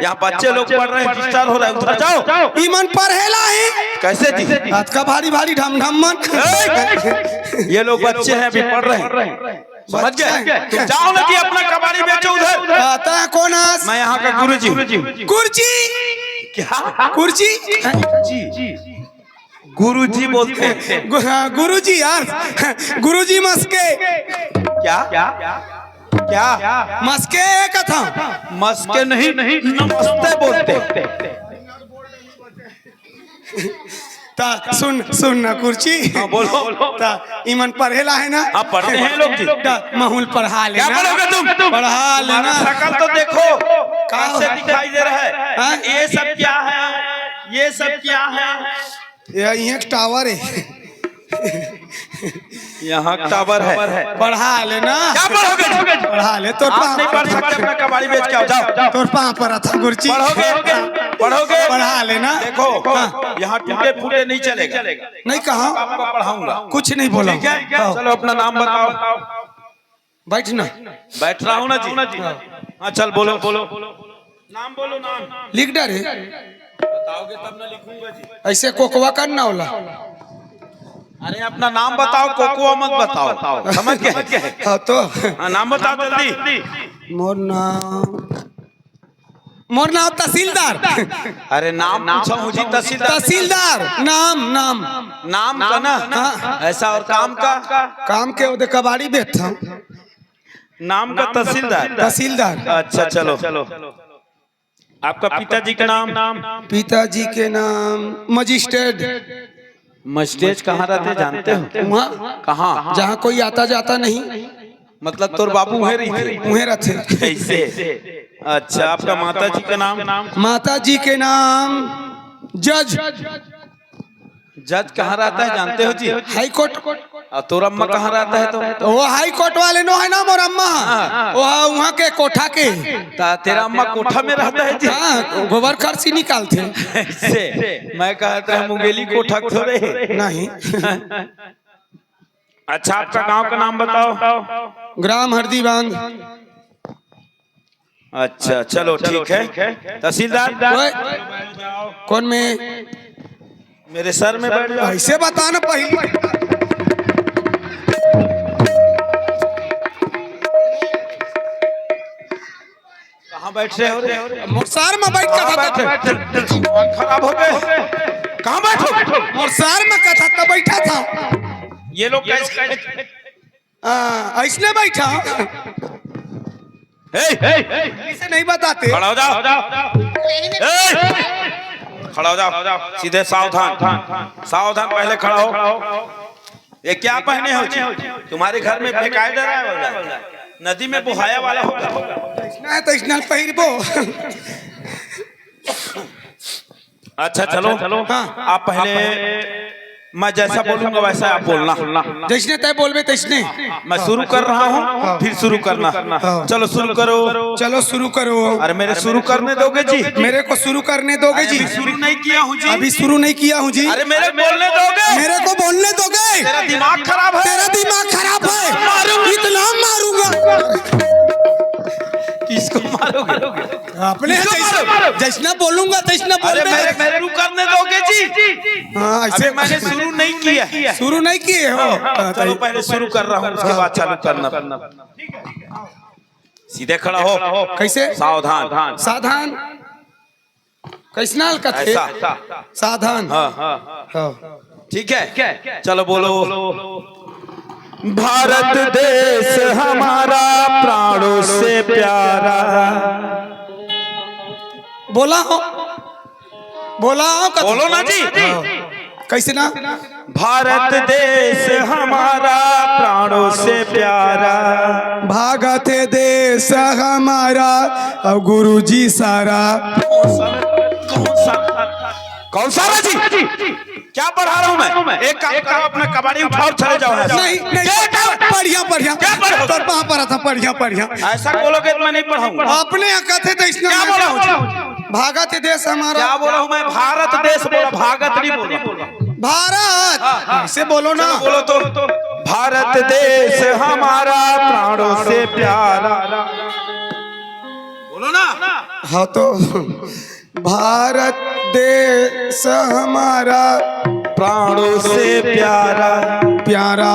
यहाँ बच्चे लोग पढ़ रहे हैं, डिस्टर्ब हो रहा है, उधर जाओ। ई मन पढ़ेला है। कैसे जी? अतका भारी भारी ढम ढम मन। ए, ये लोग बच्चे हैं, अभी पढ़ रहे हैं, समझ गए? तुम जाओ ना जी, अपना कबाड़ी बेचो उधर। आता है कौन आज? मैं यहाँ का गुरुजी हूँ। गुरुजी। क्या? गुरुजी। जी। गुरुजी बोलते हैं। गु-, हाँ, गुरुजी यार। गुरुजी मस्के। क्या? क्या? मस्के कथा। मस्के नहीं, नमस्ते बोलते। ता सुन, सुन ना कुर्सी। हाँ, बोलो। ता इमन पढ़ेला है ना? हाँ, पढ़ते हैं लोग जी। ता महूल पढ़ा लेना। क्या पढ़ोगे तुम? पढ़ा लेना। तुम्हारा शकल तो देखो, का कैसे है? दिखाई दे रहा है। हाँ? ये सब क्या है? ये सब क्या है? ये यहाँ एक टावर है। यहाँ टावर है। पढ़ा लेना। क्या पढ़ोगे? पढ़ा ले, तोर आप पाँव नहीं पढ़ सकते, अपना कबाड़ी बेच के आओ, जाओ। तोर पाँव पर था गुरुजी। पढ़ोगे? पढ़ोगे? पढ़ा लेना। देखो, हाँ। यहाँ टूटे फूटे नहीं चलेगा। नहीं कहा। आपको पढ़ाऊंगा। कुछ नहीं बोला। ठीक है? हाँ। चलो, अपना नाम बताओ। बैठ ना। बैठ रहा हूँ ना जी। हाँ। हाँ, चल, बोलो, बोलो। नाम बोलो, नाम। लिख डारे। बताओगे तब ना लिखूंगा जी। ऐसे कोकवा कर ना होला। अरे, अपना नाम बताओ, कोकवा मत बताओ। समझ गए? हाँ, तो। हाँ, नाम बताओ जल्दी। मोर नाम, मोर नाम तहसीलदार। अरे, नाम पूछा हूँ जी, तहसीलदार। तहसीलदार, नाम, नाम। नाम का ना? हाँ। ऐसा, और काम का? काम के ओदे कबाड़ी बेचता हूँ। नाम का तहसीलदार? तहसीलदार। अच्छा, चलो। आपका पिताजी का नाम? पिताजी के नाम मजिस्ट्रेट। मजिस्ट्रेट कहाँ रहते, जानते हो? वहाँ। कहाँ? जहाँ कोई आता जाता नहीं। मतलब, तोर बाबू उहें रहिथे? उहें रहिथे। कैसे? अच्छा, आपका माता जी का नाम? माता जी के नाम जज। जज कहाँ रहता है, जानते हो जी? High court. अउ तोर अम्मा कहाँ रहता है तो? वो हाई कोर्ट वाले नो है ना मोर अम्मा। हाँ। वो वहाँ के कोठा के। ता तेरा अम्मा कोठा में रहता है जी? हाँ, गोबर खर्ची निकालथे। ऐसे मैं कहत रहा मुंगेली कोठा थोड़े। नहीं। अच्छा, आपका गांव का नाम बताओ। ग्राम हरदी बांध। अच्छा, चलो, ठीक है। तहसीलदार, ओए, कौन में? मेरे सर में बैठ जाओ। ऐसे बता ना पहले। कहाँ बैठ रहे हो रे? मोर सर में बैठ कहाँ कथा बैठ रहे? दिमाग खराब हो गए। कहाँ बैठो? मोर सर में कथा तो बैठा था। ये लोग कैसे? हाँ, ऐसने बैठा। ए, ए, ऐसे नहीं बताते। खड़ा हो जाओ। ए, खड़ा हो जाओ। सीधे सावधान, सावधान, पहले खड़ा हो। ये क्या पहने हो जी? तुम्हारे घर में फेंकाया जा रहा है वाला? नदी में बुहाया वाला होगा। ऐसना है तो ऐसना पहिरबो। अच्छा, चलो। हाँ। आप पहले, मैं जैसा बोलूंगा वैसा आप बोलना। जैसने तय बोलबे तैसने। मैं शुरू कर रहा हूँ, हाँ। फिर शुरू करना। हाँ। चलो, शुरू करो। चलो, शुरू करो। अरे, मेरे शुरू करने दोगे जी? मेरे को शुरू करने दोगे अरे, जी? अभी शुरू नहीं किया हूँ जी। अभी शुरू नहीं किया हूँ जी। अरे, मेरे बोलने दोगे? मेरे को बोलने दोगे? तेरा दिमाग खराब है। तेरा दिमाग खराब है। मारूंगा। इतना मारूंगा। किसको मारोगे? अपने किसको जैसे, मारोगे? जैसना बोलूंगा तैसना अरे, बोलबे। मेरे, मेरे शुरू करने दोगे जी? हाँ, ऐसे अभी मैंने शुरू नहीं किया है। शुरू नहीं किए हो? हाँ, हाँ, हाँ, चलो, तो पहले शुरू कर रहा हूँ, उसके बाद चालू करना। सीधे खड़ा हो। कैसे? सावधान। सावधान। कैसना हलकत है? ऐसा। सावधान। हाँ। हाँ। ठीक है, चलो बोलो। भारत देश हमारा प्राणों से प्यारा। बोला हो, बोला हो कथा। बोलो ना जी। हाँ। कैसना? भारत देश हमारा प्राणों से प्यारा। भारत देश हमारा, अब गुरुजी सारा। कौन सा? कौन सा जी? क्या पढ़ा रहा हूँ मैं? एक काम करो, अपना कबाड़ी उठाओ, चले जाओ यहाँ से। नहीं, नहीं। क्या, क्या? बढ़िया, बढ़िया। क्या पढ़ा? तोर पाँव परत हँव, बढ़िया, बढ़िया। ऐसा बोलोगे तो मैं नहीं पढ़ाऊंगा। अपने यहाँ कथे तो इसने क्या बोला हूँ जी? भागत हे देश हमारा। क्या बोला हूँ मैं? भारत देश बोला, भागत नहीं बोला। भारत। हाँ, हाँ। ऐसे बोलो ना। चलो, बोलो तो। भारत देश हमारा प्राणों से प्यारा। बोलो ना। हाँ तो, भारत देश हमारा प्राणों से प्यारा। प्यारा,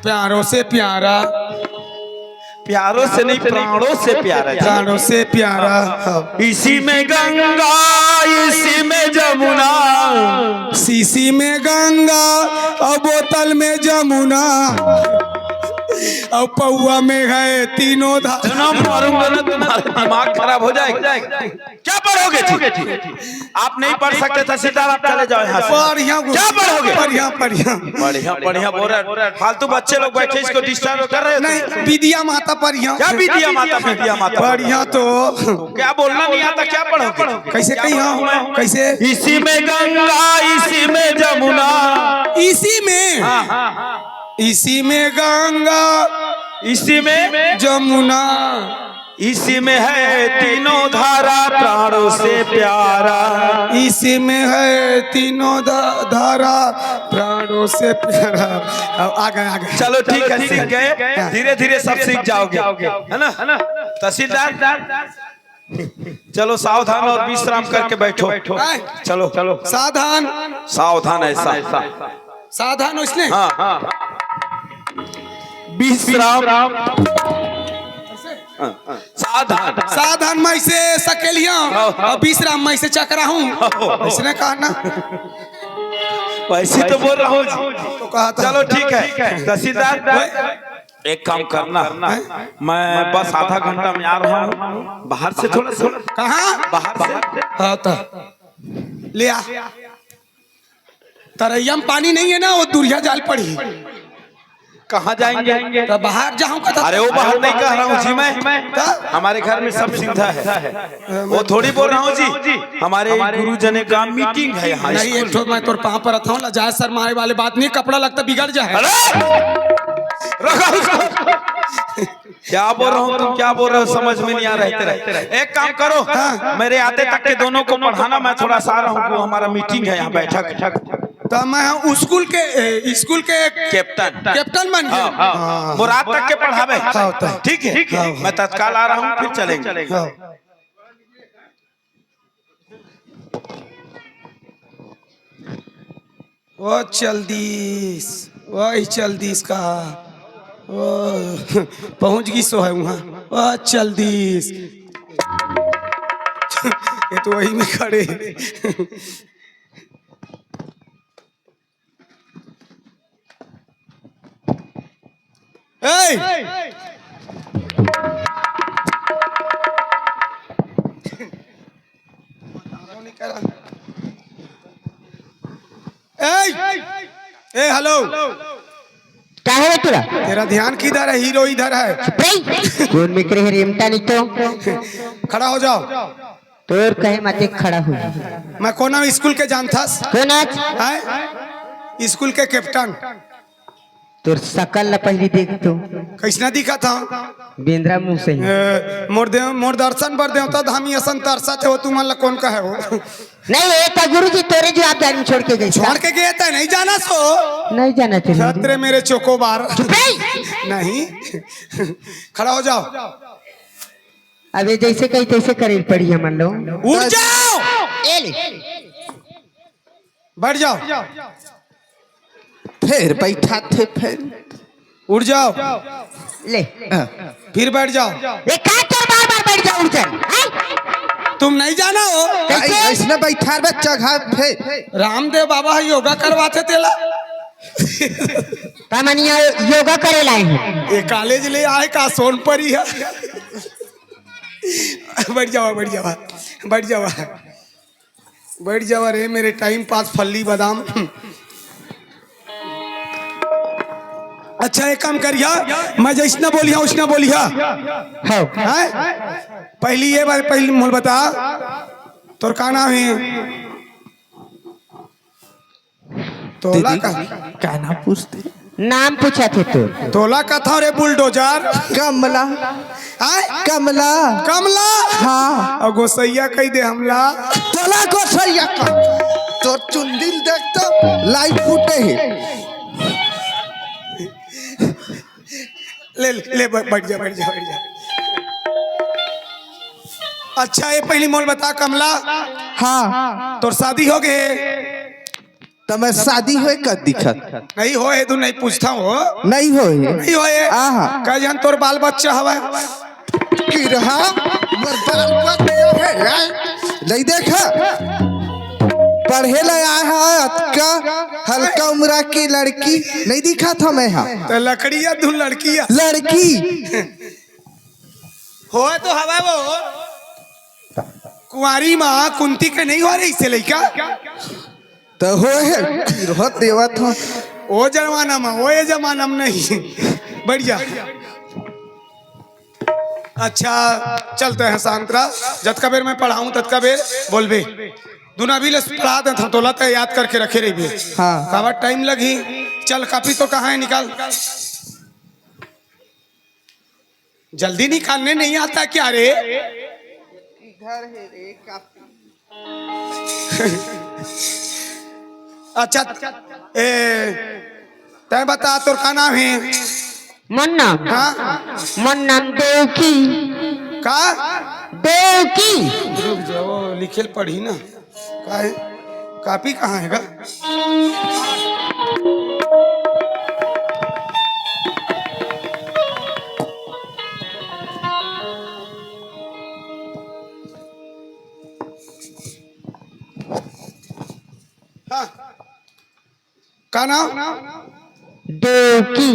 प्यारों से प्यारा। प्यारों से नहीं, प्राणों से प्यारा जी। प्राणों से प्यारा। हाँ। इसी में गंगा, इसी में जमुना। शीशी में गंगा और बोतल में जमुना, और पौवा में है तीनों धारा। इतना मारूंगा ना, तुम्हारा दिमाग खराब हो जाएगा। क्या पढ़ोगे जी? आप नहीं पढ़ सकते तहसीलदार, आप चले जाओ यहाँ से। बढ़िया गुरु। क्या पढ़ोगे? बढ़िया, बढ़िया। बढ़िया, बढ़िया बोल रहे हैं। फालतू बच्चे लोग बैठे, इसको डिस्टर्ब कर रहे हो तुम। नहीं, विद्या माता बढ़िया। क्या विद्या माता, विद्या माता? बढ़िया तो। क्या बोलना नहीं आता, क्या पढ़ोगे? कैसे कही हम? कैसे? इसी में गंगा, इसी में जमुना। इसी में? हाँ, हाँ। इसी में गंगा, इसी में? जमुना। इसी में है तीनों धारा प्राणों से प्यारा। इसी में है तीनों धा-, धारा प्राणों से प्यारा। अब आ गए, आ गए। चलो, ठीक है, सीख गए। हाँ। धीरे धीरे सब सीख जाओगे, है ना? तहसीलदार, चलो, सावधान और विश्राम करके बैठो। आए। चलो, चलो। सावधान। सावधान ऐसा। सावधान हो इसने? हाँ। विश्राम। हाँ, हाँ। सावधान। सावधान मैं से सकेलिया हाँ, हाँ। और विश्राम मैं से चकरा हूँ। हाँ। इसने कहा ना। वैसे तो बोल रहा हूँ जी। तो कहा था। चलो, ठीक है। तहसीलदार, एक काम करना, मैं बस आधा घंटा में आ रहा हूँ, बाहर से थोड़ा सा। कहाँ? बाहर से। हाँ, तो ले आ। तरैया में पानी नहीं है ना, वो दुरिया जाल पड़ी। कहाँ जाएंगे? तो बाहर जाऊं का? अरे, वो बाहर नहीं कह रहा हूँ जी मैं। तो? हमारे घर में सब सुविधा है। वो थोड़ी बोल रहा हूँ जी, हमारे गुरुजनों का मीटिंग है यहाँ नहीं, स्कूल एक ठो में। मैं तोर पाँव परत हूँ, लजाए शरमाए वाले बात नहीं, कपड़ा लगता बिगड़ जाए। अरे! रखो उसको। क्या बोल रहा हूँ, तुम क्या बोल रहे हो, समझ में नहीं आ रहा है तेरा। एक काम करो, हाँ। मेरे आते तक के दोनों को पढ़ाना, मैं थोड़ा सा आ रहा हूँ, वो हमारा मीटिंग है यहाँ, बैठक। तो मैं स्कूल के, ए, स्कूल के कैप्टन। कैप्टन बन गया। हाँ, हाँ। हाँ। वो रात तक के पढ़ावे। हाँ, होता है। ठीक है, हाँ, हाँ। मैं तत्काल आ रहा हूँ, फिर चलेंगे। हाँ। वो चल दीस, वही चल दीस का, वो पहुंच गई सो है वहाँ। वो चल दीस। ये तो वही में खड़े। ए! ए! ए, हेलो। का है तोरा? तेरा ध्यान किधर है? हीरो इधर है। चुप रही। कौन में करे है रेमटा नहीं तो? खड़ा हो जाओ। तोर कहे मते खड़ा हो। मैं कोन नाम स्कूल के जानथस? कोन आज? हैं? स्कूल के कैप्टन। तोर सकल ला पहली देख तो। कैसना दिखत हंव? बेंदरा मुंह से ही। ए, मोर देव, मोर दर्शन बर देवता धामी असन तरसत हे, वो तुमन ला कोन कहे हो? नहीं, ये तो गुरुजी तोरे जवाबदारी में छोड़ के गई। छोड़ के गए थे, नहीं जाना सो। नहीं जाना चाहिए। खतरे मेरे चोकोबार। चुप रही। नहीं। खड़ा हो जाओ। अबे जैसे कही तैसे करे पड़ी हमन लोग। उठ जाओ। ए ले। बैठ जाओ। फिर बैठा थे, फिर। उठ जाओ। ले। हाँ। फिर बैठ जाओ। ये का तोर बार बार बैठ जाओ, उठ जाओ, हैं? तुम नहीं जाना हो? कैसे? ऐसने बैठा बच्चा घर पे। रामदेव बाबा ह योगा करवाथे तेला। तमनिया योगा करे लाए हैं। ये कॉलेज ले आए का सोनपरी है। बैठ जावा, बैठ जावा, बैठ जावा, बैठ जावा रे मेरे टाइम पास फल्ली बादाम। अच्छा, एक काम करिया, मैं जैसना बोलिया उसना बोलिया। हाँ। हैं? पहली ये बात, पहली मोल बता, तोर का नाम है? तोला दीदी, का? का नाम पूछते? नाम पूछा थे तो। तोला कथा रे बुलडोजर। कमला। आय? कमला। कमला? हाँ। और गोसैया कही दे हमला। तोला गोसैया का। तोर चुंदिल देख तो लाइव फूटे है। ले, ले, ले, ब-, बैठ जा, बैठ जा, बैठ जा। अच्छा, ये पहली मोल बता, कमला। हाँ। तोर शादी हो गए? त मैं शादी होए का दिखत? नहीं होए, तू नहीं पूछता हो। नहीं होए। नहीं होए। आहा। का जान तोर बाल बच्चा हवा? किरहा, मोर बाल बच्चा है, हैं? नहीं देखा? पढ़े ला आए हा अतका हल्का उम्रा की लड़की नहीं दिखा था मैं हा। तो लकड़िया तू लड़किया। लड़की। होए तो हवा वो। कुंवारी माँ कुंती के नहीं हो रही से लइका। तो होए, होत देवत हो। ओ जमाना में, ओ ये जमाना में नहीं। बैठ जा। अच्छा, चलते हैं शांत रह। जतका बेर मैं पढ़ाऊं, ततका बेर बोलबे। दुना भी ले पढ़ा देथंव, तोला तैं याद करके रखे रहिबे। हाँ। काबर टाइम लगही। चल, कॉपी तो कहाँ है, निकाल। जल्दी निकालने नहीं आता क्या रे? इधर है रे कॉपी। अच्छा, ए, तैं बता, तोर का नाम है? मोर नाम? हाँ? मोर नाम देवकी। का? देवकी। रुक जाओ, लिखे ल पढ़ी ना। का है? कॉपी कहाँ है गा? हाँ। का नाम? डौकी।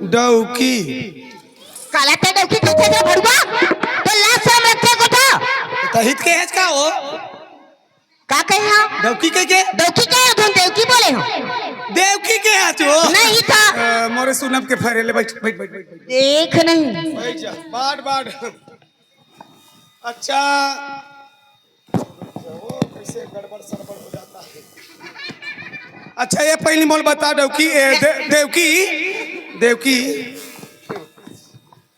डौकी। काला तैं डौकी कहिथस रे भड़ुआ? तोला लाज शरम रखथे कोठा? तहित के हेच का हो? का कहे हा? डौकी कहे के? डौकी कहे हा, तुम देवकी बोले हो? देवकी कहे हा तू? नहीं था। अ, मोरे सुन जनम के फरे ले, बैठ, बैठ, बैठ, बैठ, बैठ। देख नहीं। बैठ जा, बैठ, बैठ। अच्छा, वो कैसे गड़बड़ सड़बड़ हो जाता है। अच्छा, ये पहली मोल बता, देवकी, ए, दे, देवकी, देवकी,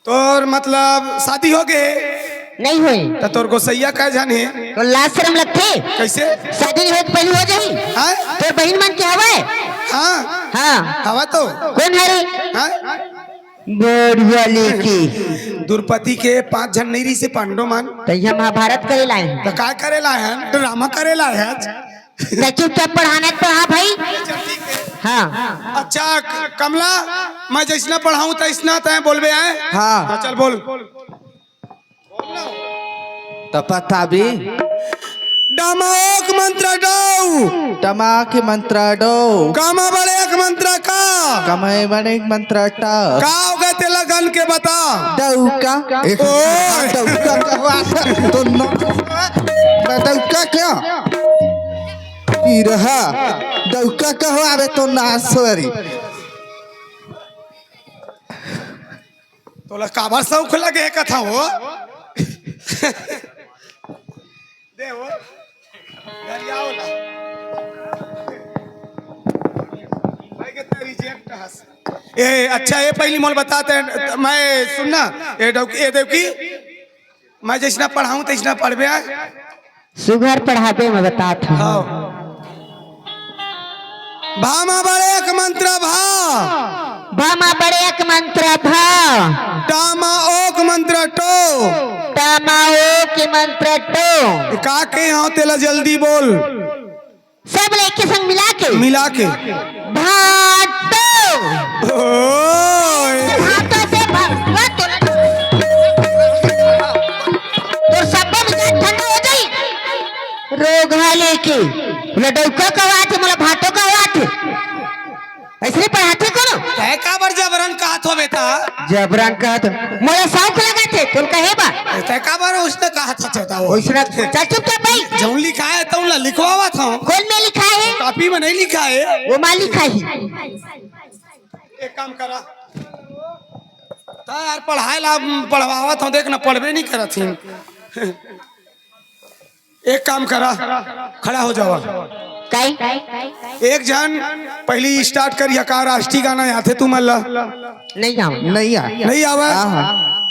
तोर मतलब शादी हो गए? नहीं होए। तो तोर गोसैया कै झन हे? तो लाज शरम लगथे। कैसे? शादी नहीं होए तो पहले हो जाही। हाँ? तोर बहिन मन के हवय? हाँ। हाँ। हवा तो। कौन है रे? हाँ? बढ़िया लेके। द्रौपदी के पांच झन नहीं रही से पांडव मन। तो यह महाभारत करे लाए हैं। तो का करे लाए हैं? ड्रामा करे लाए हैं। तो चुपचाप पढ़ाना तो पढ़ा भाई। हाँ। अच्छा, क-, कमला, मैं जैसना पढ़ाऊं तैसना तैं बोलबे आए? हाँ। हाँ, चल बोल। त पता भी। डमा ओक मंत्र डौ। डमा के मंत्र डौ। कामा बड़े एक मंत्र का। कमय बड़े एक मंत्र ट। का होगा तेला गन के बता। डौका। एक ओए। डौका कहवा तो न। डौका क्या? ई रहा। डौका कहवा रे तो ना सॉरी। तोला काबर शौक लगे कथा हो? दे हो। गरियाओ ना। भाई के तेरी reject हस। ए, अच्छा, ये पहली मोल बताते हैं, मैं सुनना, ए डौकी, ए देवकी, मैं जैसना पढ़ाऊं, तैसना पढ़बे आए। सुघर पढ़ाबे, मैं बतात हूँ। हाँ। भामा बड़े एक मंत्र भा। भामा बड़े एक मंत्र भा। टामा ओक मंत्र टो। टामा ओक मंत्र टो। का के हाँ तेला जल्दी बोल। सब लेके संग मिला के। मिला के। भाटो। ओए। भाटो से भा-, भा-, तोर सब मिजाज ठंडा हो जाई। रोगहा लेके। बोला, "डौका कहवाथे, मोला भाटो कहवाथे।" ऐसने पढ़ाथे कोनो? तै काबर जबरन कहत हो बेटा? जबरन कहत हो। मोला शौक लगत हे, तोल कहे बा। तै काबर उसने कहत हो बेटा वो? उसने, चल चुपचाप बैठ। जौन लिखा है तौन ला लिखवावत हूँ। कौन में लिखा है? कॉपी में नहीं लिखा है। वो माँ लिखा ही। एक काम करा। तै यार पढ़ाए ला पढ़वावत हूँ, देख ना पढ़बे नहीं करत ही। एक काम करा, खड़ा हो जावा। काई? एक झन पहली start करिया का राष्ट्रीय गाना याद है तुमन ला? नहीं आवे। नहीं आ। नहीं आवे? हाँ, हाँ।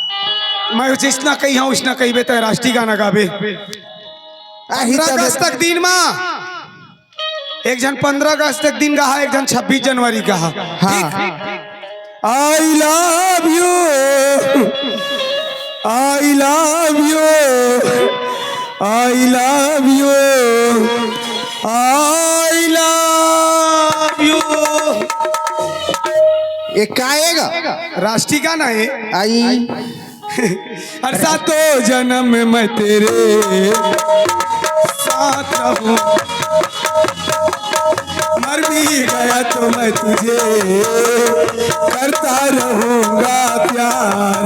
मैं जिसना कही हूँ, उसना कही बेटा राष्ट्रीय गाना गाबे। आही पंद्रह तब अगस्त तक दिन मा। एक झन पंद्रह अगस्त तक दिन गाहा, एक झन छब्बीस जनवरी गाहा। हाँ। ठीक? I love you, I love you, I love you, I love you। ये का आएगा? राष्ट्रीय गाना है। आई। अरे सातों जन्म मैं तेरे साथ रहूं, मर भी गया तो मैं तुझे करता रहूंगा प्यार।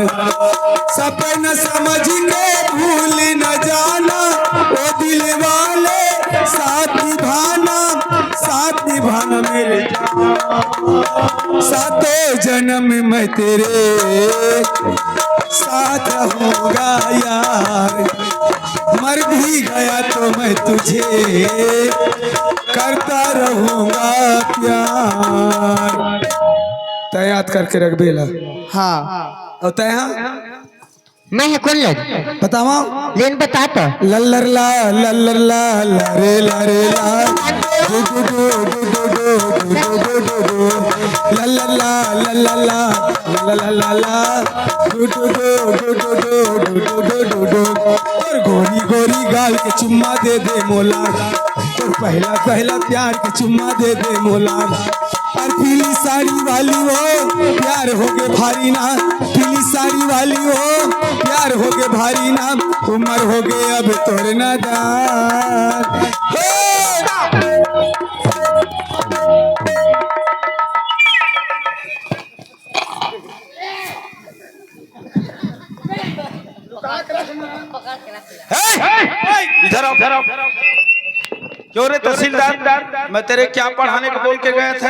सपन समझ के भूल न जाना, ओ दिल वाले साथ निभाना, साथ निभाना मेरे। सातों जन्म मैं तेरे साथ रहूंगा यार, मर भी गया तो मैं तुझे करता रहूंगा प्यार। तै याद करके रख बेला। हाँ। और तै हाँ? मैं है कौन लग? बतावा। लेन बता तो। लल्लर ला, लल्लर ला, ला रे, ला रे, ला। Do, do, do. लल्लर ला, लल्लर ला, ला, ला, ला, ला, ला। Do, do, do. तोर गोरी गोरी गाल के चुम्मा दे दे मोला। तोर पहला पहला प्यार के चुम्मा दे दे मोला। अरे पीली साड़ी वाली हो, प्यार होगे भारी ना। पीली साड़ी वाली हो, प्यार होगे भारी ना। उमर होगे अब तोर नादान। हे! हे! इधर आओ, इधर आओ। क्यों रे तहसीलदार, मैं तेरे क्या पढ़ाने को बोल के गया था?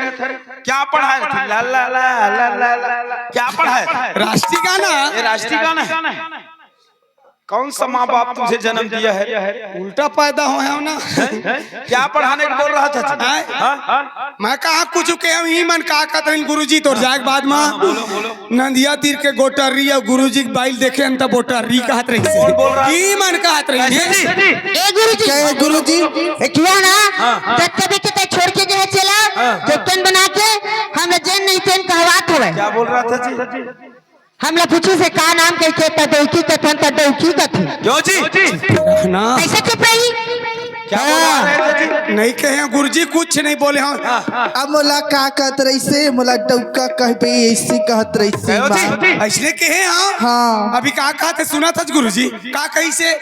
क्या पढ़ाया था? ला ला ला ला ला ला, क्या पढ़ाया था? राष्ट्रीय गाना। ये राष्ट्रीय गाना है। कौन सा माँ बाप तुझे जन्म दिया है? उल्टा पैदा हो है ना। क्या पढ़ाने को बोल रहा था जी? हैं? हाँ? मैं कहा कुछ के हम ही मन का कहत रहन गुरुजी तोर जाए के बाद में। हाँ, बोलो, बोलो। नंदिया तीर के गोटर्री अउ गुरुजी के बाइल देखे हन त बोटर्री कहत रहिस। कौन बोल रहा है? ई मन कहत रहिस। कैसे जी? ए गुरुजी। क्या है गुरुजी? ए किया ना? हाँ, हाँ। जब तभी के तय छोड़ के गए चला, हाँ, हाँ। कैप्टन बना के, हम जेन नहीं तेन कहवात हुए। क्या बोल रहा था जी? हमला पूछिस हे का नाम कहिके, त डौकी कथन, त डौकी कथे। क्यों जी? रहना। कैसे चुप रही? क्या बोल रहा है जी? नहीं कहे गुरुजी, कुछ नहीं बोले हम। हाँ। अब मोला का कहत रहिसे, मोला डौका कहबे, ऐसे कहत रहिसे कहो जी। माँ। ऐसने कहे हाँ? हाँ। अभी का कहत हे सुनत हस गुरुजी? का कहिसे?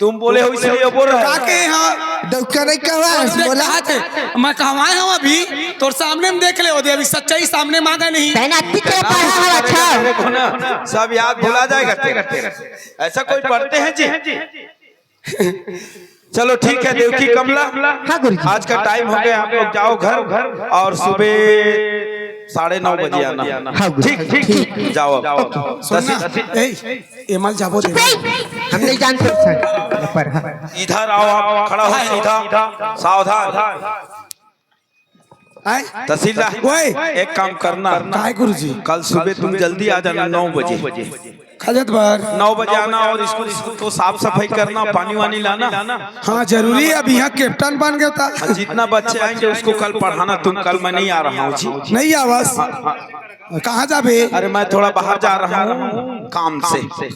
तुम बोले हो इसलिए बोल रहा है। का कहे हाँ? डौका नहीं कहवा, अरे बोला। कहा थे, मैं कहवाए हूँ अभी, तोर सामने में देख ले, ओदे अभी सच्चाई सामने मांगा नहीं। तैनाती के पढ़ा है, अच्छा। देखो ना, सब याद भुला जाएगा तेरा। ऐसा कोई पढ़ते हैं जी? चलो ठीक है देवकी कमला, हाँ गुरुजी। आज का टाइम हो गया, आप लोग जाओ घर और सुबह साढ़े नौ बजे आना। हाँ गुरुजी। ठीक, ठीक, ठीक। जाओ आप। सुनना, तसी- ए, एमल जाबो दे। हम नहीं जानते सर। पर हाँ। इधर आओ, आप खड़ा हो सीधा, सावधान। आए? तहसीलदार, ओए। एक काम करना। काय गुरुजी? कल सुबह तुम जल्दी आ जाना नौ बजे। खजत भर। नौ बजे आना और स्कूल, स्कूल को साफ सफाई करना, पानी वानी लाना। हाँ, जरूरी है, अब यहाँ कैप्टन बन गया था। हाँ, जितना बच्चे आएंगे उसको कल पढ़ाना तुम, कल मैं नहीं आ रहा हूँ जी। नहीं आवास। हाँ, हाँ। कहाँ जाबे? अरे मैं थोड़ा बाहर जा रहा हूँ काम से।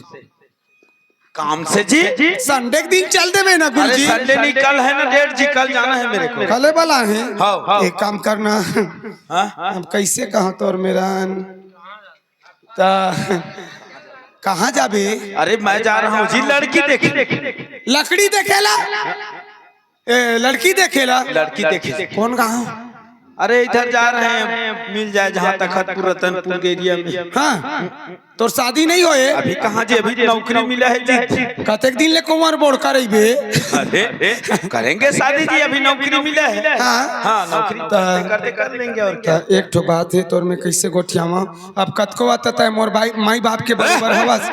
काम से जी? संडे के दिन चल देबे ना अरे गुरुजी। संडे नहीं, कल है ना डेट जी, कल जाना है मेरे को। कले वाला है। हाँ, हाँ। एक काम करना। हाँ? हम कैसे कहा तोर मेरा त कहाँ जाबे? अरे मैं जा रहा हूँ जी लड़की देखे। लकड़ी देखेला? ए, लड़की देखेला? लड़की देखे। कौन कहाँ? अरे इधर जा रहे हैं, मिल जाए जहाँ तखतपुर रतनपुर के एरिया में। हाँ, तोर शादी नहीं होए? अभी कहाँ जी, अभी नौकरी मिला है जी। कतेक दिन ले कुंवर बोड़ करइबे? अरे करेंगे शादी जी, अभी नौकरी मिला है। हाँ। हाँ, नौकरी त- करते करते कर लेंगे और क्या। त एक ठो बात है, तोर में कैसे गोठियावा? अब कतको बात तय मोर भाई, माई बाप के बरोबर हवस।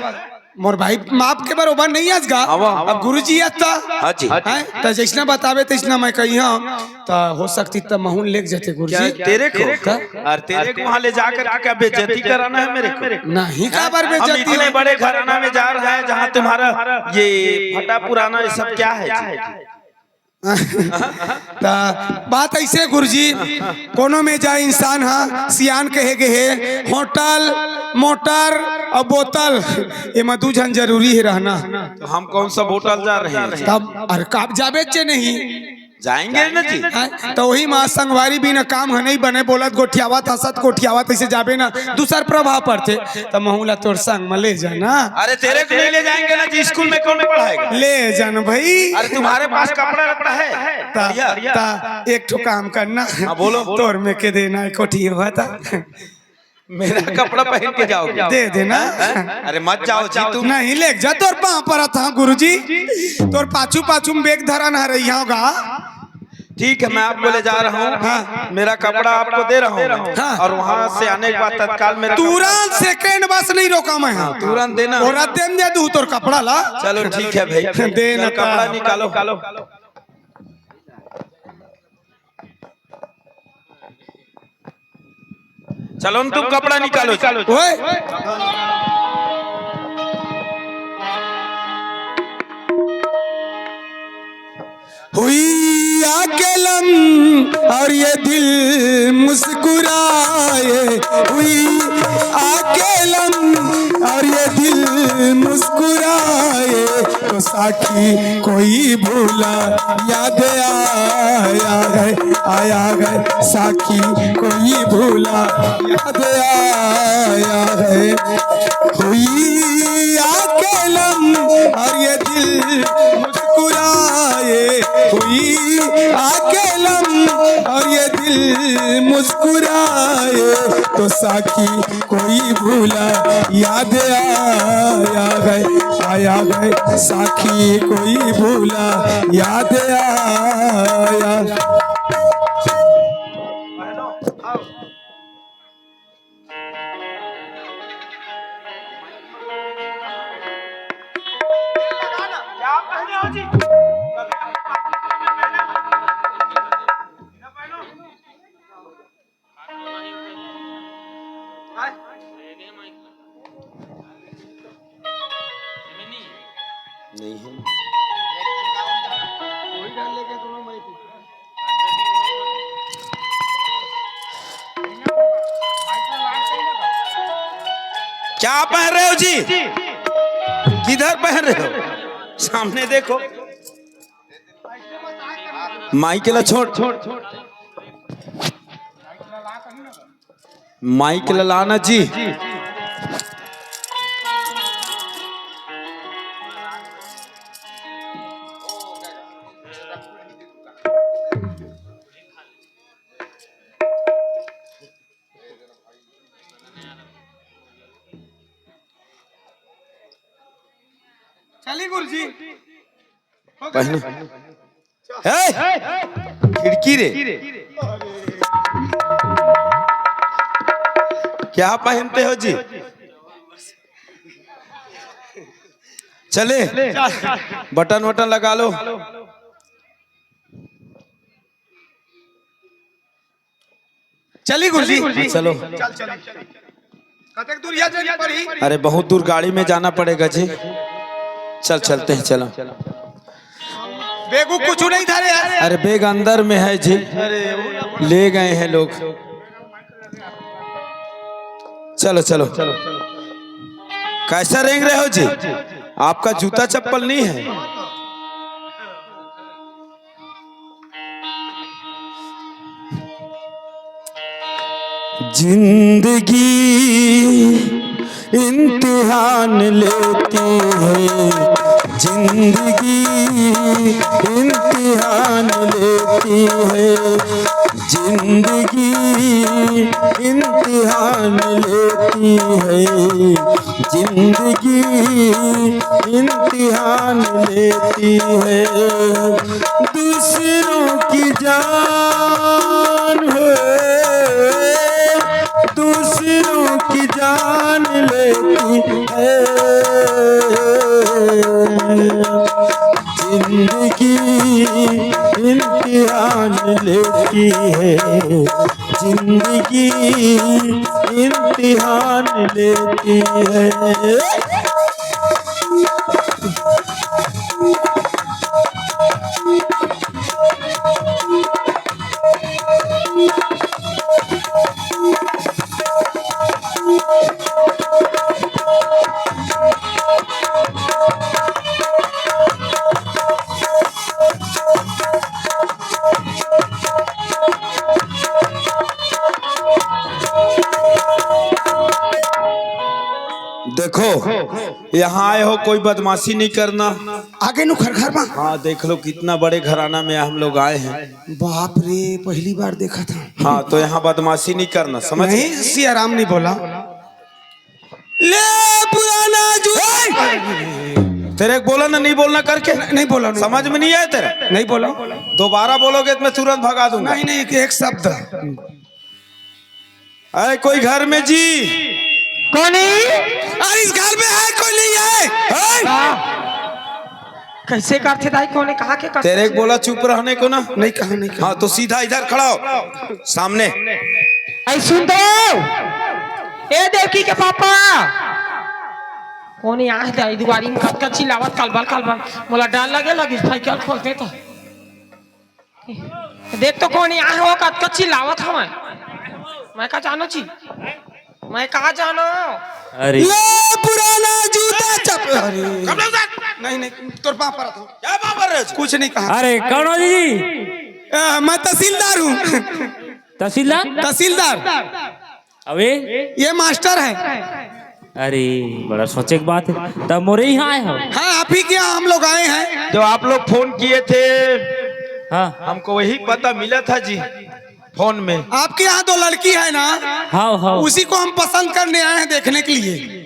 मोर भाई माप के बरोबर नहीं आस गा। हाँ, हाँ। अब गुरुजी आस ता। हाँ जी। हैं? त जैसना बताबे तैसना मैं कही हम। त हो सकती त महून लेके जाते गुरुजी। क्या तेरे को? का? और तेरे को वहाँ ले जाकर के क्या बेइज्जती कराना है मेरे को? नहीं, का बार हम बेइज्जती इतने है? बड़े घराना में जा रहा है जहाँ तुम्हारा ये फटा पुराना ये सब क्या है जी? त बात ऐसे गुरुजी, कोनो में जाए इंसान हा, सियान कहे गे हे, होटल, मोटर और बोतल, एमा दू झन जरूरी है रहना। तो हम कौन सा बोतल जा रहे हैं? तब अरे काब जाबे चे नहीं। जाएंगे ना जी। हैं? तो वही माँ संगवारी बिना काम ह नहीं बने, बोलत गोठियावत, हंसत गोठियावत, ऐसे जाबे ना, दूसर प्रभाव पड़ते। त महूला तोर संग में ले जाना। अरे तेरे को नहीं ले जाएंगे ना जी, स्कूल में कौन पढ़ाएगा? ले जाना भाई। अरे तुम्हारे पास कपड़ा वपड़ा है? ता, बढ़िया। ता, एक ठो काम करना। हाँ, बोलो, बोलो। तोर में के देना है कोठी हुआ था। मेरा कपड़ा पहन के जाओगे? दे देना। हैं? अरे मत जाओ जी तुम। नहीं ले जा, तोर पाँव पर था गुरुजी। तोर पाछू पाछू में बैग धरन है रही होगा। ठीक है, मैं आपको ले जा रहा हूँ। हाँ। मेरा कपड़ा आपको दे रहा हूँ। हाँ। और वहाँ से आने के बाद तत्काल मेरा कपड़ा तुरंत सेकंड बस नहीं रोका मैं। हाँ, तुरंत देना। और रात दिन दे दूँ तोर कपड़ा ला। चलो ठीक है भाई। दे ना चल, कपड़ा का। निकालो। चलो न, तुम कपड़ा निकालो। ओए। हुई आके लम और ये दिल मुस्कुराए, हुई आके लम और ये दिल मुस्कुराए, तो साखी कोई भूला याद आया है, आया है साखी कोई भूला याद आया है। हुई आके लम और ये दिल मुस्कुराए, हुई आके लम और ये दिल मुस्कुराए तो साखी कोई भूला याद आया है, आया है साखी कोई भूला याद आया। नहीं है। क्या पहन रहे हो जी? किधर पहन रहे हो? सामने देखो। माइक ला छोड़, माइक ला लाना जी। चली गुरुजी। पहले, हे, खिड़की रे, क्या पहनते हो जी? चले, बटन वटन लगा लो। चली गुरुजी। चलो। चल, चल। कतेक दूर या जाए पड़ी? अरे, बहुत दूर गाड़ी में जाना पड़ेगा जी। चल, चलते हैं, चलो। बेगू कुछ नहीं धरे यार। अरे, बैग अंदर में है जी, अरे, ले गए हैं लोग। चलो, चलो। कैसा रेंग रहे हो जी? आपका जूता चप्पल नहीं है? जिंदगी इम्तिहान लेती है, जिंदगी इम्तिहान लेती है, जिंदगी इम्तिहान लेती है, जिंदगी इम्तिहान लेती है। दूसरों की जान है, दूसरों की जान लेती है। जिंदगी इम्तिहान लेती है, जिंदगी इम्तिहान लेती है। देखो, यहाँ आए हो, कोई बदमाशी नहीं करना। आगे नु घर, घर में। हाँ, देख लो, कितना बड़े घराना में हम लोग आए हैं। बाप रे, पहली बार देखा था। हाँ, तो यहाँ बदमाशी नहीं करना, समझ? नहीं, सिया राम नहीं बोला। ले पुराना जू-, तेरे को बोला ना नहीं बोलना करके? नहीं, नहीं बोला, नहीं। समझ में नहीं आया तेरे? नहीं बोला। दोबारा बोलोगे तो मैं तुरंत भगा दूंगा। नहीं, नहीं, एक शब्द। अरे कोई घर में जी? कोनी? अरे इस घर में है, कोई नहीं है? हैं? कैसे करथे दाई, कोने कहा के करथे? तेरे को बोला चुप रहने को ना। नहीं कहा, नहीं कहा। हाँ, तो सीधा इधर खड़ा हो, सामने। ऐ सुन तो, ए देवकी के पापा, कोने आहे दाई दुआरी में कतका चिल्लावत, कलबल कलबल, मोला डर लगे लगिस, साइकिल खोलते तो। देख तो कोन आए हो, कतका चिल्लावत हवय। मैं का जानो छी, मैं का जानो। अरे। ले पुराना जूता चप-, अरे। कब लग जा? नहीं, नहीं, तोर पाँव परत हँव। क्या पाँव पर रहे हो? कुछ नहीं कहा। अरे, कौन हो जी? अ, मैं तहसीलदार हूँ। तहसीलदार? तहसीलदार। अबे? ये मास्टर है। अरे, बड़ा सोचे के बात है। तब मोरे यहाँ आए हो? हाँ, आप ही के यहाँ हम लोग आए हैं। जो आप लोग फोन किए थे, हाँ। हमको वही पता मिला था जी। फोन में। आपके यहाँ दो लड़की है ना, हाँ, हाँ। उसी को हम पसंद करने आए हैं देखने के लिए।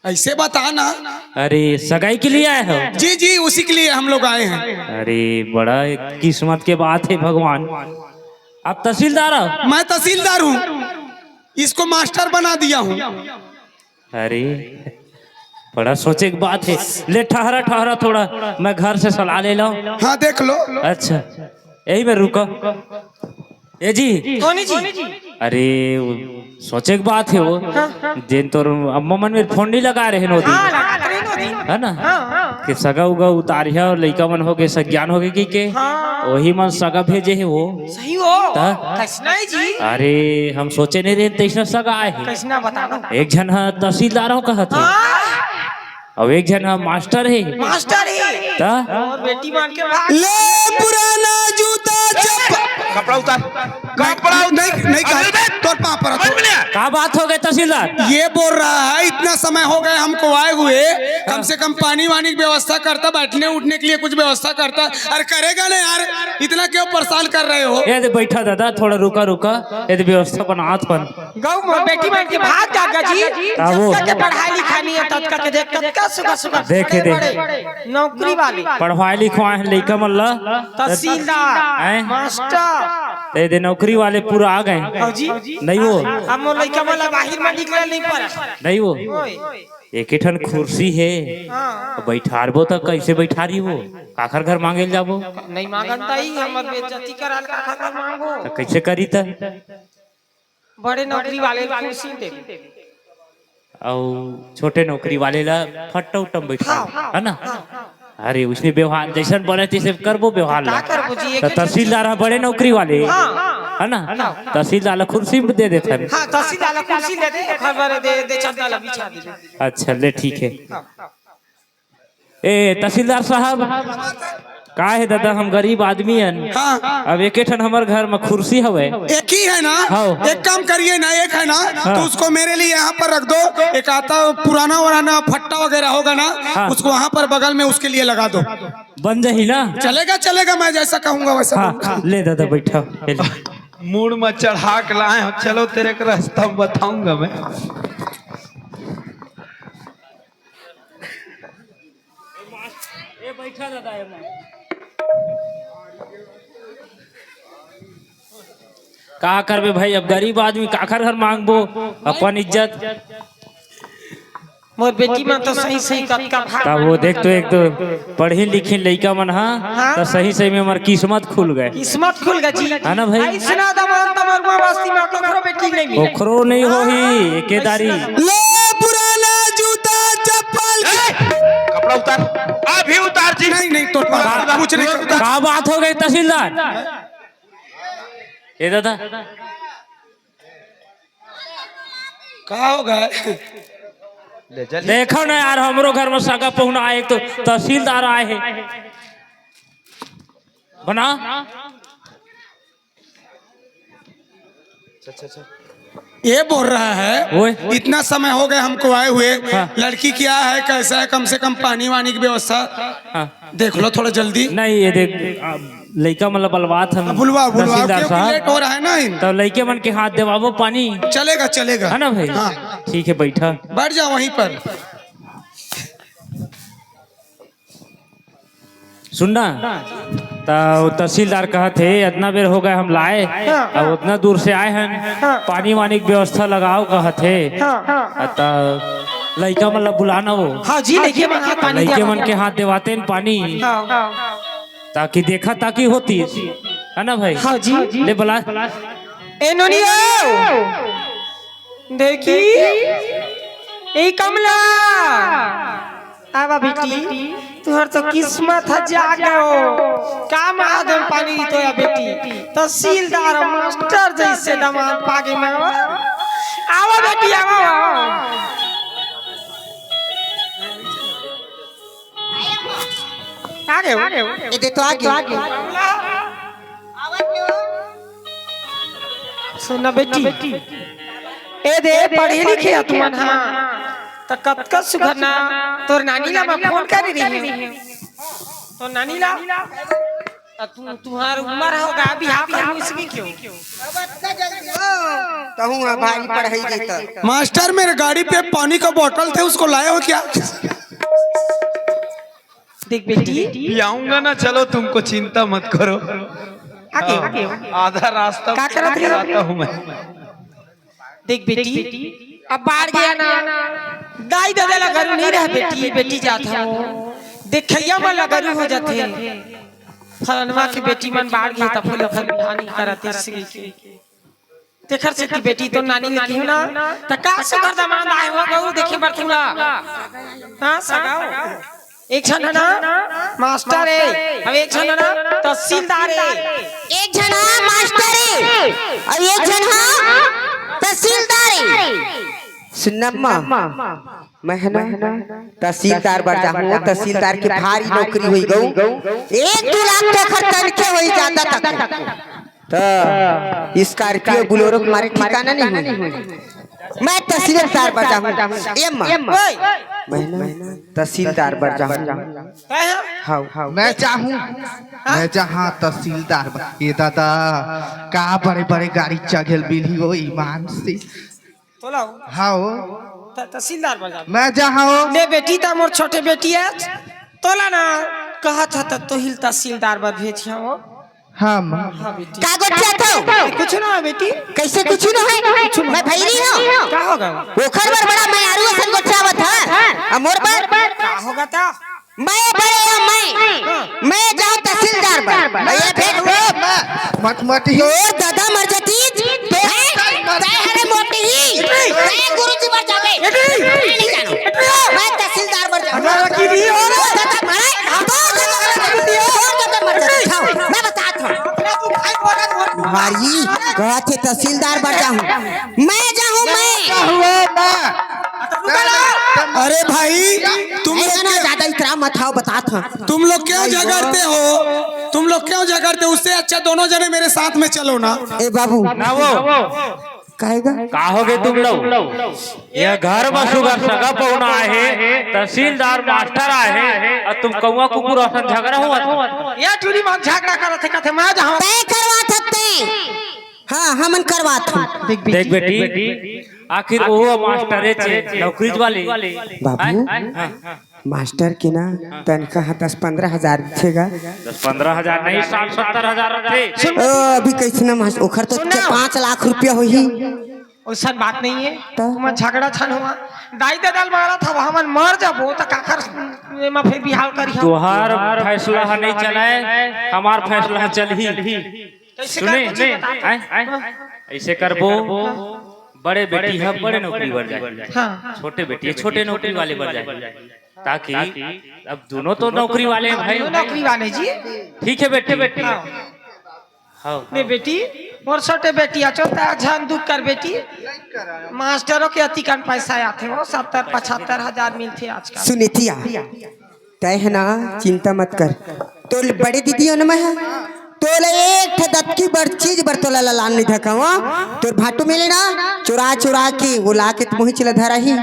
ऐसे बता ना। अरे, सगाई के लिए आए हो? जी, जी, उसी के लिए हम लोग आए हैं। अरे, बड़ा किस्मत के बात है भगवान। आप तहसीलदार हो? मैं तहसीलदार हूँ, इसको मास्टर बना दिया हूँ। अरे, बड़ा सोचे के बात है। ले, ठहरा, ठहरा थोड़ा, मैं घर से सलाह ले लाऊं। हाँ, देख लो। अच्छा, यही में रुको। ए जी। कौन जी? अरे, वो सोचे के बात है वो। हाँ, हाँ। जेन तोर अम्मा मन में फोन नहीं लगा रहे नो दिन। हाँ, लगा रहे नो दिन। है ना? हाँ, हाँ। कि सगा उगा उतारिया और लइका मन हो के सज्ञान हो के की के। हाँ। वही मन सगा भेजे है वो। सही हो। त? कैसना है जी? अरे, हम सोचे नहीं रहे तैसना सगा आए है। कैसना बता दो। एक झन ह तहसीलदार हो कहत है। हाँ। अब एक झन ह मास्टर है। मास्टर है। त? और बेटी मान के भाग। ले पुराना जूता चप्पल। कपड़ा उतार। कपड़ा उतार। नहीं, नहीं, अरे, तोर पाँव पर समझ में नहीं आया। का बात हो गए तहसीलदार? ये बोल रहा है, इतना समय हो गया हमको आए हुए, कम से कम पानी वानी की व्यवस्था करता, बैठने उठने के लिए कुछ व्यवस्था करता। अरे करेगा ना यार, इतना क्यों परेशान कर रहे हो? ये दे बैठा दादा, थोड़ा रुका, रुका। ये दे व्यवस्था बनात बन। गौ म-, बेटी मन के भाग जागा जी। का वो? जतका के पढ़ाई लिखाई नहीं है, ततका के देख, कतका सुखा सुखा देखे, बड़े देखे। बड़े नौकरी वाले। पढ़वाए लिखवाए हैं लइका मन ला। तहसीलदार, हैं? मास्टर। ते दे नौकरी वाले पूरा आ गए। हाँ जी। नहीं वो। अब मोर लइका मन ला बाहिर में निकले नहीं पड़ा। नहीं वो। ओए। एक ही ठन कुर्सी है। हाँ। बैठारबो त कैसे बैठारी वो? काखर घर मांगे ल जाबो? नहीं मांगन ताई, हमर बेइज्जती कराल काखर घर मांगो? त कैसे करी त? बड़े नौकरी वाले ल कुर्सी दे। अउ छोटे नौकरी वाले ला फट्टा उट्टा में बैठा, हाँ, है ना? हाँ, हाँ। अरे, उसने व्यवहार जैसन बने तैसे करबो व्यवहार ला। का करबो जी, एक तो ही तहसीलदार है बड़े नौकरी वाले, हाँ। है ना? हाँ। तहसीलदार ला कुर्सी में दे देते हैं। हाँ, तहसीलदार ला कुर्सी दे दे, घर भर दे, दे चंदा ला बिछा दे। अच्छा, ले, ठीक है। हाँ। ए, तहसीलदार साहब, का है दादा, हम गरीब आदमी हन। हाँ। अब एके ठन हमर घर में कुर्सी हवे। एक ही है ना? हाँ। एक काम करिए ना, एक है ना, हाँ। तो उसको मेरे लिए यहाँ पर रख दो। एक आता पुराना वराना फट्टा वगैरह होगा ना, हाँ। उसको वहाँ पर बगल में उसके लिए लगा दो। बन जाही ना? चलेगा, चलेगा, मैं जैसा कहूँगा वैसा हाँ, करूँगा। ले दादा, बैठा, ले। मूड़ में चढ़ा के लाए हो, चलो तेरे को रास्ता बताऊंगा मैं। ए, बैठा दादा, ए, मैं। का करबे भाई, अब गरीब आदमी काखर घर मांगबो अपन इज्जत? मोर बेटी मन तो सही सही कतका भाग तब वो देख तो, एक तो पढ़ी लिखी लइका मन, हाँ, हाँ। तो सही सही में हमर किस्मत खुल गए। किस्मत खुल गए जी। है ना भाई? ऐसना दमांद तमरुआ बस्ती में ककरो बेटी नहीं मिले। ओकरो नहीं होही, एके दारी। ले पुराना जूता चप्पल। ए, कपड़ा उतार, अभी उतार जी। नहीं, नहीं, तो का, कुछ नहीं करता। का बात हो गई तहसीलदार? ए दादा, का हो गए? ले चल। देखो ना यार, हमरो घर में सगा पहुना आए, एक तो तहसीलदार आए हैं। बना। अच्छा, अच्छा, अच्छा। ये बोल रहा है, ओए। इतना समय हो गया हमको आए हुए, हाँ। लड़की क्या है, कैसा है, कम से कम पानी वानी की व्यवस्था हाँ। देख लो थोड़ा जल्दी। नहीं, ये देख, आ, लइका मतलब बलवात हम अब बुलवा, बुलवा, तहसीलदार क्योंकि साहब। लेट हो रहा है ना इन। तो लइके मन के हाथ देवाबो पानी। चलेगा, चलेगा। है ना भाई? हाँ। ठीक है, बैठा। बैठ जाओ वहीं पर। सुनना, तो तहसीलदार कहत हे, "इतना बेर हो गए हम लाए, हाँ। अब उतना दूर से आए हैं, हाँ। पानी वानी की व्यवस्था लगाओ," कहत हे। हाँ। तो लइका मन ला बुलाना वो। हाँ जी, लइके मन के हाथ पानी लइके दिया। मन के हाथ देवाते हैं पानी। हाँ। ताकि देखा ताकि होती, है ना भाई? हाँ जी। ले बुला। ए नोनियो, देखी, ए कमला, आवा बेटी, तुहर तो किस्मत ह जागो। का महादेव पानी तो या बेटी, तहसीलदार मास्टर जैसे दामाद पागे में। आवा बेटी, आवा, आवा। आगे हो। ए दे तो आगे। सुन ना बेटी, ए दे पढ़े लिखे ह तुमन, हाँ, त कतका सुघर ना तोर नानी ला मैं फोन करे रही हूँ। तोर नानी ला तु, तुम्हार उमर होगा, अभी हाफ मुसकी क्यों? कहूँ भारी पढ़ाई देता। मास्टर, मेरे गाड़ी पे पानी का बोतल थे, उसको लाए हो क्या? देख बेटी, पियाऊंगा ना, चलो तुमको चिंता मत करो। आगे आगे। आधा रास्ता का करत रहे? आता हूँ मैं। देख बेटी, अब बाढ़ गया ना, दाई ददा ला गरू नहीं रह बेटी, बेटी जात हो, देखैया मन ला गरू हो जाथे। फलनवा के बेटी मन बाढ़ गए त फूल फल बिहानी करत इसकी के। तेखर से कि बेटी तो नानी में कहियो ना, त का सुगर दमांद आए हो गऊ देखे बर तुला। हाँ सगाओ। एक झन है ना मास्टर है, अब एक झन है ना तहसीलदार है। एक झन हा मास्टर है और एक झन हा तहसीलदार है। सुनम्मा, मैं है ना तहसीलदार बर जाहूँ, तहसीलदार के भारी नौकरी होई गऊ। एक दो लाख तो खर तनखे होई जाता तक। तो स्कॉर्पियो बोलेरो के मारे ठिकाना नहीं होई। मैं तहसीलदार बर जाहूँ। ए अम्मा, ओए, मैं ना तहसीलदार बर जाहूँ। कहे? हाँ, हाँ। मैं चाहूँ, मैं जहाँ तहसीलदार बा-, ये दादा, का बड़े बड़े गाड़ी चघेल मिली हो ईमान से। तोला हो। हाँ हो, त- तहसीलदार बन जा। मैं जहाँ हो, ले बेटी, त मोर छोटे बेटी है, तोला ना कहत ह त तोहिल तहसीलदार बर भेजिया हो। हम हाँ बेटी। का गोठियात हो? कुछ ना है बेटी। कैसे कुछ न है? मैं भैरी हूँ। का होगा? ओखर बर बड़ा मयारू असन गोठियावत है। और मोर बर? का होगा ता? मैं बड़े हूँ, मैं। मैं जाऊँ तहसीलदार बर। मैं ये भेज मत मत ही। तोर दादा मर जाती। हैं? तय हरे मोटी ही। तय गुरुजी बर जाबे। मैं नहीं जानो। मैं तहसीलदार बर जाऊँ। हमारा की भी हो ना। दादा मरे। तोर दादा मर जाती। तोर दादा मर जाती। हाँ, मैं बतात हूँ। भारी कहत हे तहसीलदार बर जाहूँ। मैं जाहूँ मैं। हुआ ना। अरे भाई, तुम लोग ऐसा ना क्यों- ज्यादा इतरा मत हाव, बतात हूँ। तुम लोग क्यों झगड़ते हो? तुम लोग क्यों झगड़ते हो? उससे अच्छा दोनों जने मेरे साथ में चलो ना। ए बाबू, ना वो, कहेगा? का हो गए तुम लोग? यह घर में सुगर सगा पहुना आहे, तहसीलदार मास्टर आहे, और तुम कौआ कुकुर असन झगड़ा हुआ था। ये टूरी मां झगड़ा करत है, कहते मैं जहाँ तय करवा सकते। हाँ, हमन करवात हूँ। देख बेटी, आखिर वो मास्टर है चे, नौकरी वाली। बाबू, हाँ, हाँ। मास्टर के ना तनखा ह दस पंद्रह हजार देगा। दस पंद्रह हजार नहीं, साठ सत्तर हजार रथे। ओ, अभी कैसे ना मास्टर, ओखर तो पाँच लाख रुपया होही। वैसन बात नहीं है। तो? तुम झगड़ा छन हुआ, दाई ददा ल मारा था, हमन मर जाबो त काखर एमा फिर बिहाव करी हम। तुहार फैसला ह नहीं चलाए, हमार फैसला ह चलही। कैसे सुने, करबो जी, बता। आय, आय, ऐसे करबो, बड़े बेटी है बड़े नौकरी बर जाए, हाँ। छोटे बेटी है छोटे नौकरी वाले बर जाए, ताकि अब दोनों तो नौकरी वाले हैं भाई। दोनों नौकरी वाले जी। ठीक है बेटी, बेटी। हाँ। हाँ। ने बेटी, मोर छोटे बेटी आचो, ता झन दुख कर बेटी। मास्टरों के अतिकन पैसा आथे हो, सत्तर पचहत्तर हजार मिलथे आजकल। सुनीतिया, तय है ना, चिंता मत कर। तो बड़े दीदी हो ना मैं है, तोला एक ठे दतकी बर चीज बर तोला ललान नहीं धकावा। तोर भाटू मिले ना, चुरा चुरा के वो ला के मोहिच ला धरा ही।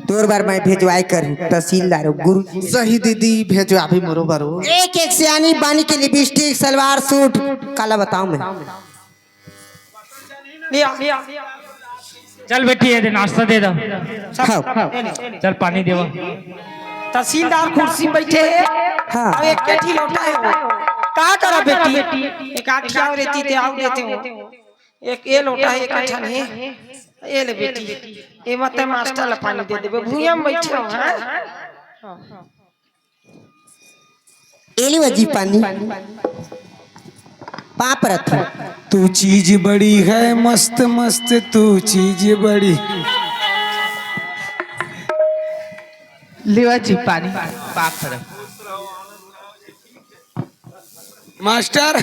तोर बर मैं भेजवाए कर तहसीलदार गुरु। सही दीदी, भेजवाबे मोरो बरो। एक एक सियानी बानी के लिपस्टिक, सलवार सूट, काला बताओ मैं। ले आ, ले आ। चल बेटी, ये दे नाश्ता दे दो। हाँ। ले ले। चल पानी देवा। तहसीलदार कुर्सी बैठे है। हाँ। अब एक केठी लोटा है वो। का करा बेटी? एक आठी और रहती ते आओ देते हो। एक ये लोटा है, एक आठन है। ये ले बेटी। ये मत मास्टर ला पानी दे देबे। भुइयां में बैठे हो, हाँ? एली वजी पानी। पाप रथ। तू चीज बड़ी है मस्त मस्त, तू चीज बड़ी। लेवा जी पानी, पाप रथ। मास्टर,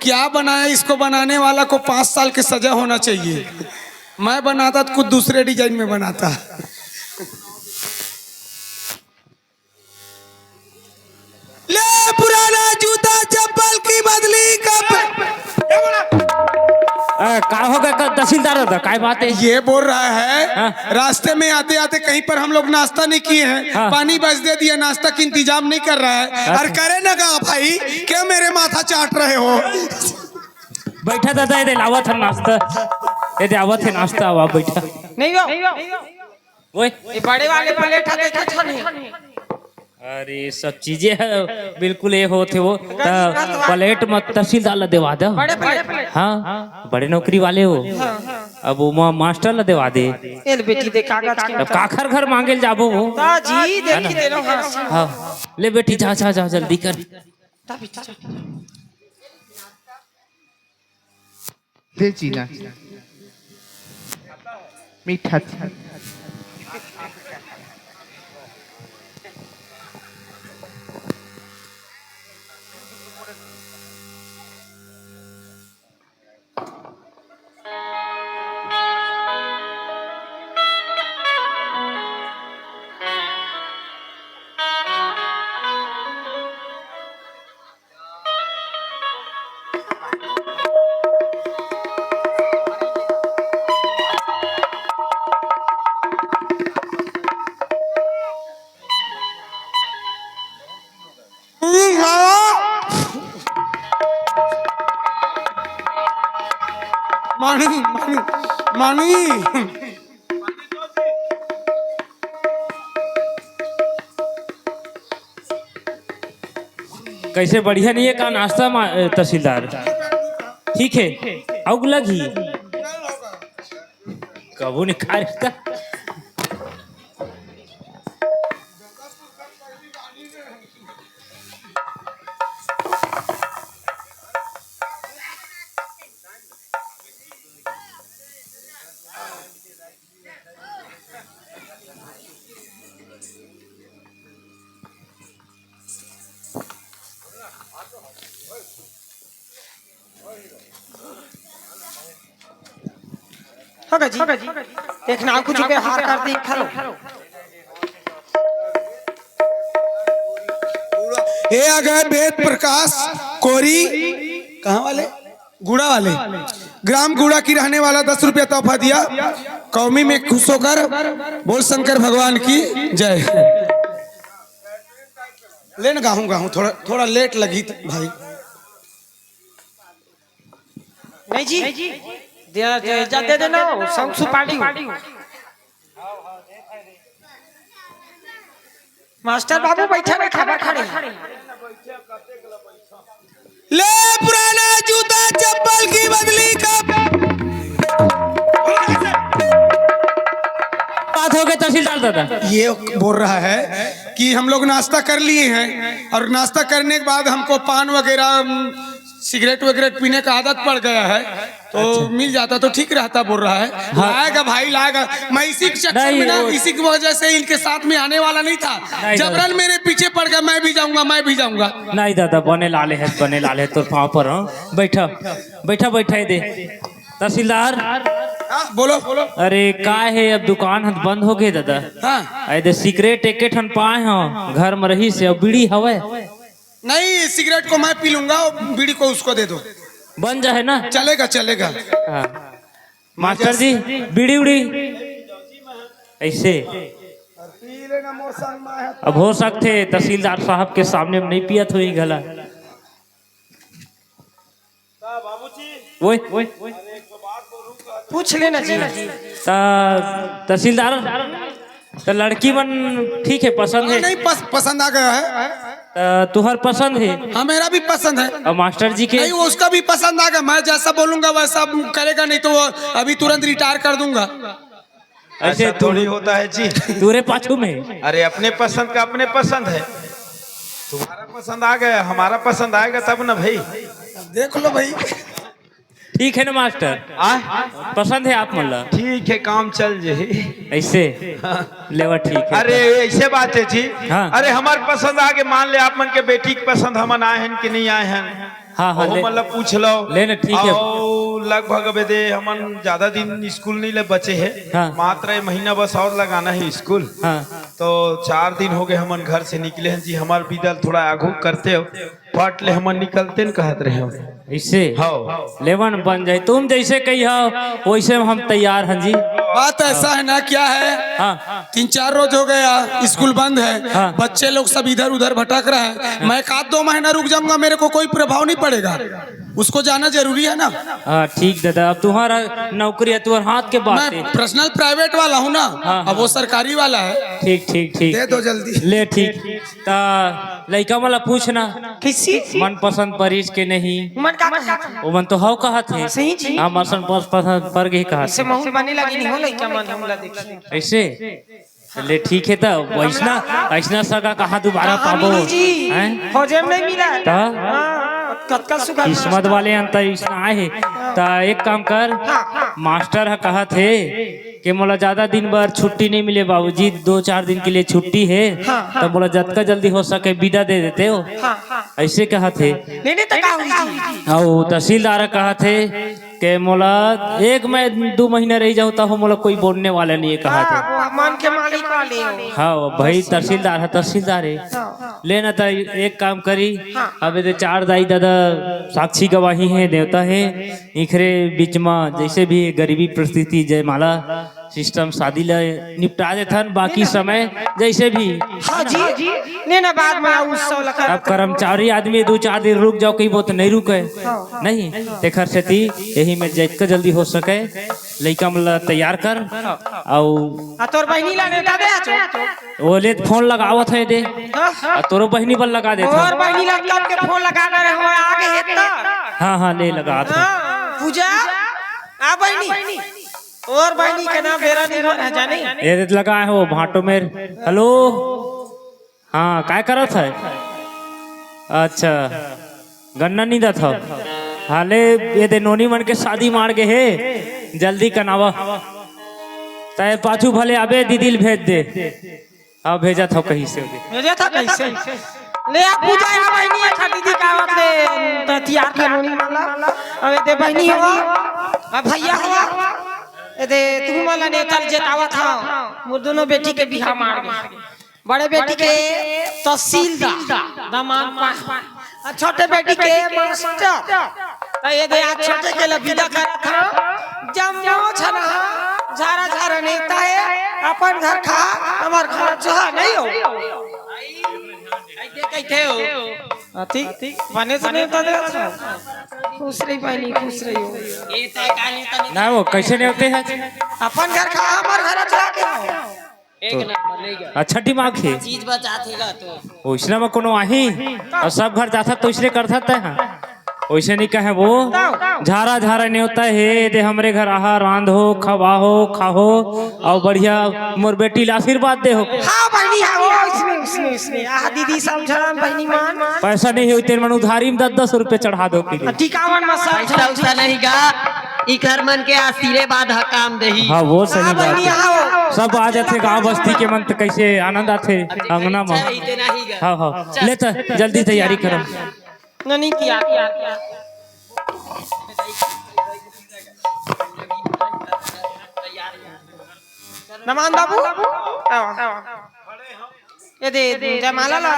क्या बनाया? इसको बनाने वाला को पाँच साल की सजा होना चाहिए। मैं बनाता तो कुछ दूसरे डिजाइन में बनाता। ले पुराना जूता चप्पल की बदली कप। का हो गया, का, तहसीलदार दादा, काय बात है? ये बोल रहा है, हाँ। रास्ते में आते आते कहीं पर हम लोग नाश्ता नहीं किए हैं, हाँ। पानी बस दे दिया, नाश्ता का इंतजाम नहीं कर रहा है। अच्छा। और करे ना गा भाई, क्या मेरे माथा चाट रहे हो? बैठा दादा, ये दे लावत है नाश्ता, ये दे आवत है नाश्ता, आवा बैठा। नहीं हो। ओए। ये बड़े वाले प्लेट हा, देखा था नहीं? अरे, सब चीजें है, बिल्कुल ये होत हे वो। त प्लेट मत तहसीलदार ला देवा दे। बड़े प्लेट। हाँ, बड़े नौकरी वाले हो। हाँ। अब वो मा-, मास्टर ला देवा दे। ए ले बेटी, दे कागज के। अब काखर घर मांगे ल जाबो वो। ता जी, है ना? देखी दे लो, हाँ। हाँ, ले बेटी, जा, जा, जा, जल्दी कर। ता बेटी, जा। दे जीना। मीठा था। मानी, मानी, मानी। कैसे, बढ़िया नहीं है का नाश्ता मा-, ए, तहसीलदार? ठीक है, अउ लगही। कबू नहीं खा रहता। हो गा जी, एक नाव कुछ व्यवहार कर दी खरो। ये आ गए वेद प्रकाश कोरी, कहाँ वाले? गुड़ा वाले, ग्राम गुड़ा की रहने वाला, दस रुपया तोहफा दिया। कौमी में खुश होकर बोल शंकर भगवान की जय। लेन गाहूं, गाहूं, थोड़ा, थोड़ा लेट लगी त भाई। नहीं जी, दे, दे, जा दे देना, शौक सुपारी हो। मास्टर बाबू बैठे ना, खबर खड़े। ले पुराना जूता चप्पल की बदली कब? बात हो गई तहसीलदार दादा। ये बोल रहा है कि हम लोग नाश्ता कर लिए हैं और नाश्ता करने के बाद हमको पान वगैरह, उम, सिगरेट वगैरह पीने का आदत पड़ गया है, तो अच्छा। मिल जाता तो ठीक रहता, बोल रहा है। हाँ। लाएगा भाई, लाएगा। मैं इसी के चक्कर नहीं, में ना, वो इसी की वजह से इनके साथ में आने वाला नहीं था। नहीं, जबरन दादा। मेरे पीछे पड़ गया, "मैं भी जाऊंगा, मैं भी जाऊंगा।" नहीं दादा, बने लाले है, बने लाले, तोर पाँव पर हूँ। बैठा, बैठा, बैठा दे। तहसीलदार। हाँ, बोलो। अरे, का है, अब दुकान ह बंद हो गए दादा। हाँ। अरे, दे सिगरेट एक ठन पाए हो, घर में रही से, अब बीड़ी हवे। नहीं, सिगरेट को मैं पी लूंगा, और बीड़ी को उसको दे दो। बन जाए ना? चलेगा, चलेगा। हाँ। मास्टर जी, बीड़ी उड़ी ऐसे। अब हो सकते तहसीलदार साहब के सामने में नहीं पियत होई घला। ओए, ओए। पूछ लेना जी। ता तहसीलदार, त लड़की मन ठीक है, पसंद है? नहीं, पस-, पसंद आ गया है। त तुहर पसंद है? हाँ, मेरा भी पसंद है। और मास्टर जी के? नहीं, वो उसका भी पसंद आ गया। मैं जैसा बोलूंगा वैसा करेगा, नहीं तो वो अभी तुरंत रिटायर कर दूंगा। ऐसे ऐसा थोड़ी होता है जी। तुरे पाछू में। अरे, अपने पसंद का अपने पसंद है। तुम्हारा पसंद आ गया, हमारा पसंद आएगा तब ना भाई। अब देख लो भाई। ठीक है ना मास्टर? आ? पसंद है आप मन ला? ठीक है, काम चल जे। ऐसे? हाँ। लेवा ठीक है। अरे, ऐसे बात है जी। हाँ। अरे, हमार पसंद आगे, मान ले आप मन के बेटी के पसंद हमन आए हैं कि नहीं आए हैं? हाँ, हाँ, ओहो ले। मतलब पूछ लो। ले ना, ठीक है। अउ लगभग अबे दे हमन ज्यादा दिन स्कूल नहीं ले बचे है। हाँ। मात्र ये महीना बस और लगाना है स्कूल। हाँ। तो चार दिन हो गए हमन घर से निकले हैं जी, हमार बिदा ल थोड़ा आगू करते हो, पट ले हमन निकलते न कहत रहे हो। ऐसे? हाँ। लेवन बन जाए, तुम जैसे कही हो वैसे में हम तैयार हैं जी। बात ऐसा है ना, क्या है, हाँ। तीन चार रोज हो गया, स्कूल बंद है, हाँ। बच्चे लोग सब इधर उधर भटक रहे हैं। मैं एक आध दो महीना रुक जाऊंगा, मेरे को कोई प्रभाव नहीं पड़ेगा, उसको जाना जरूरी है ना। हाँ, ठीक दादा, अब तुम्हारा नौकरी है, तुम्हारे हाथ के बात मैं है। पर्सनल प्राइवेट वाला हूँ ना, हाँ, अब वो हाँ। सरकारी वाला है। ठीक, ठीक, ठीक। दे दो जल्दी। ले, ठीक। ता लइका मन ला पूछना, किसी? मनपसंद परिस के नहीं? मन का कहत हे? ओमन तो हव कहत हे। सही जी। हाँ, मनपसंद पर गे कहत इसे हे। महूँ बने लगी नहीं हो लइका मन, हमला देखिए। ऐसे? ले, ठीक है, त वैसना, ऐसना सगा कहाँ दोबारा हाँ, पाबो? मिली जी। हैं? खोजे में नहीं मिला। त? हाँ, कतका सुघर किस्मत वाले अंत ऐसना आए हे। त एक काम कर, हाँ, हाँ। मास्टर ह कहत हे, के मोला ज्यादा दिन बर छुट्टी नहीं मिले बाबूजी, दो चार दिन के लिए छुट्टी है, हाँ, हाँ। तो मोला जतका जल्दी हो सके विदा दे देते हो। हाँ, हाँ। ऐसे कहत हे। नहीं, नहीं, तो का होई जी? अउ तहसीलदार कहत हे के मोला एक मैं दो महीना रह जाऊँ, तब मोला कोई बोलने वाला नहीं है, कहत हे। हाँ, वो मन के मालिक वाले हो। हाँ, वो भाई तहसीलदार है, तहसीलदार है। हाँ। लेना त एक काम करी, हाँ। अब ये चार दाई दादा साक्षी गवाही है, देवता है, इखरे बीच में जैसे भी गरीबी परिस्थिति जयमाला सिस्टम शादी ला निपटा देथन, बाकी समय जैसे भी। हाँ जी, ने ना बाद में आऊ उत्सव लखा। अब कर्मचारी आदमी दो चार दिन रुक जाओ, कहीं बहुत नहीं रुके, हाँ। नहीं, तेखर सेती यही में जितना जल्दी हो सके लइका मन ला तैयार कर। अउ आ तोर बहिनी ला नेता दे आचो। ओले फोन लगावत हे दे। हाँ? आ तोरो बहिनी बर लगा देत हे। और बहिनी ला कब के फोन लगा रहे हो, आगे हे त। हाँ, हाँ, ले लगात हे। हाँ, पूजा, आ बहिनी। और बहिनी के नाम बेरा नहीं हो रहा जाने। ये दे लगा हे वो भाटो मेर। हेलो। हाँ, काय करत हे? अच्छा, गन्ना नींदत हव। हाले ये दे नोनी मन के शादी मार गे हे, जल्दी कनावा। तय पाछू भले अबे दीदी ल भेज दे। हाँ, भेजत हव कहीं से ओदे। भेजत हव कहीं से? ले आ पूजा, आ बहिनी, अच्छा दीदी का आवत ले, त तियार कर नोनी मन ला। अब ये दे बहिनी हो, अब भैया हो, ये दे तू मन ला नेता ल जेतावत हव। मोर दोनों बेटी के बिहाव मार गे। बड़े बेटी के तहसीलदार, दामाद पा-, आ छोटे बेटी के मास्टर। त ये दे आज छोटे के ला विदा करत हव। जम्मो झन ह झारा झारा नेता हे, अपन घर खा, हमर घर जोहा नहीं हो। अति बने से नेता दे। खुश रही बहिनी, खुश रही हो। ना वो कैसे नेवते हे? अपन घर खा, हमर घर जोहा के हो। एक नंबर, नहीं गया। अच्छा दिमाग हे। चीज बचात हे गा तो। ओइसना में कोनो आही, अउ सब घर जाथस त ओइसने करथस तैं हा। ओइसे नहीं कहे वो, झारा झारा नेवता हे, दे हमरे घर आहा, रांधो, खवाहो, खाहो, अउ बढ़िया मोर बेटी ला आशीर्वाद देहो। हाँ बहिनी, हाँ, वो इसमें, इसमें, इसमें। आहा दीदी समझा, बहिनी मान। पैसा नहीं होई तेन मन उधारी में दस दस रुपये चढ़ा दो के लिए। टिकावन में सब पैसा उसा नहीं गा, इखर मन के आशीर्वाद ह काम देही। हाँ, वो सही हाँ, बात बहिनी, हे। हाँ। सब आ जाथे गांव बस्ती के मन, त कैसे आनंद आथे अंगना में। अच्छा, इतना ही गा। हाँ, हाँ। चल। ले त जल्दी तैयारी करो। नहीं किया, किया, किया। नमान बाबू, आओ, आओ। ये दे, जयमाला ला।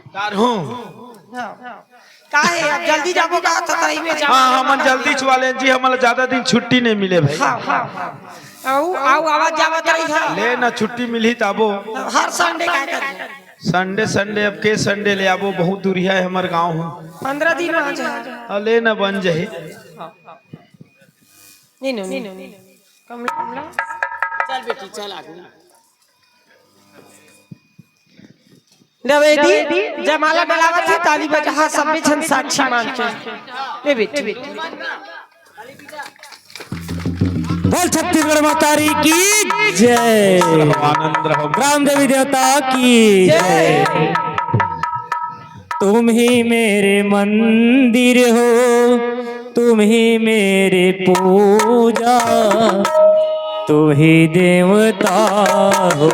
कार हूँ। हाँ। का हे, अब जल्दी जाबो का, त तही में जाबो। हाँ, हमन जल्दी चुआ लेन जी, हमन ला ज्यादा दिन छुट्टी नहीं मिले भाई। हाँ, हाँ, हाँ। आऊ, आऊ, आवाज जावत रही है। ले ना, छुट्टी मिलही त आबो। हर संडे का कर? संडे, संडे, अब के संडे ले आबो, बहुत दूरिहा हे हमर गाँव हूँ। पंद्रह दिन में आ जाए। हाँ, ले ना, बन जाही। नहीं, नहीं, नहीं, नहीं। कमला, कमला। चल बेटी, चल आगे। ले बेटी, जयमाला डलावत हे, ताली बजा, हाँ, सब झन साक्षी मान के। ले बेटी। बोल छत्तीसगढ़ महतारी की जय। आनंद रहो। ग्राम देवी देवता की जय। तुम ही मेरे मंदिर हो, तुम ही मेरे पूजा, तुम ही देवता हो,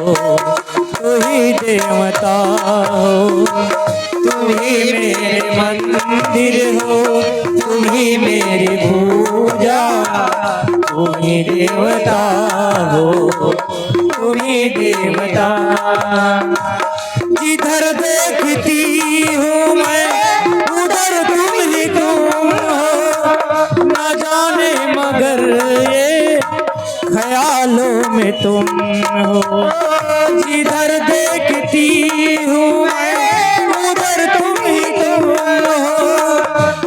तुम ही देवता हो। तुम ही मेरे मंदिर हो, तुम ही मेरी पूजा, तुम ही देवता हो, तुम ही देवता। जिधर देखती हूँ मैं, उधर तुम ही तुम। कर ये ख्यालों में तुम हो। जिधर देखती हूँ मैं उधर तुम ही तुम हो।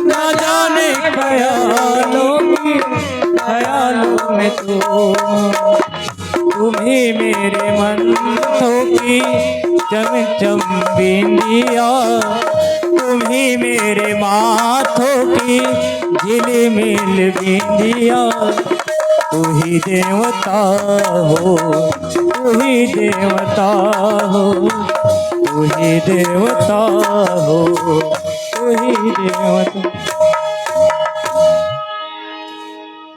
ना जाने ख्यालों में, ख्यालों में तुम हो। तुम ही मेरे मंथों की चमचम बिंदिया, तुम ही मेरे माथों की झिलमिल बिंदिया। तू ही देवता हो, तू ही देवता हो, तू ही देवता हो, तू ही देवता।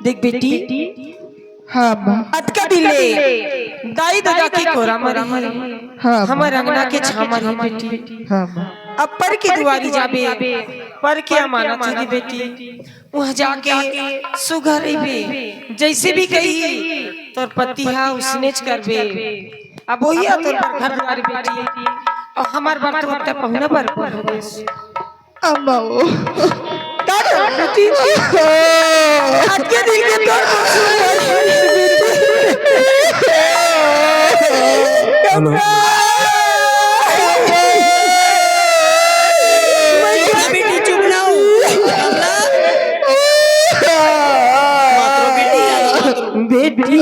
देख बेटी, हाँ माँ। अतका दिन ले दाई ददा के कोरा म रहे, हाँ माँ। हमर अंगना के छामा रहे बेटी। हाँ माँ। अब पर के दुआरी जाबे, पर के अमानत रहे बेटी। वहाँ जाके सुघर रहिबे, जैसे भी कही तोर पति हा उसनेच करबे। अब वही आ तोर बर घर दुआरी बेटी, और हमार बर तो अब तक पहुना बर हो गइस। अम्मा वो। का कर बेटी? आज के दिन के तोर हेलो। बेटी चुप ना हो। बेटी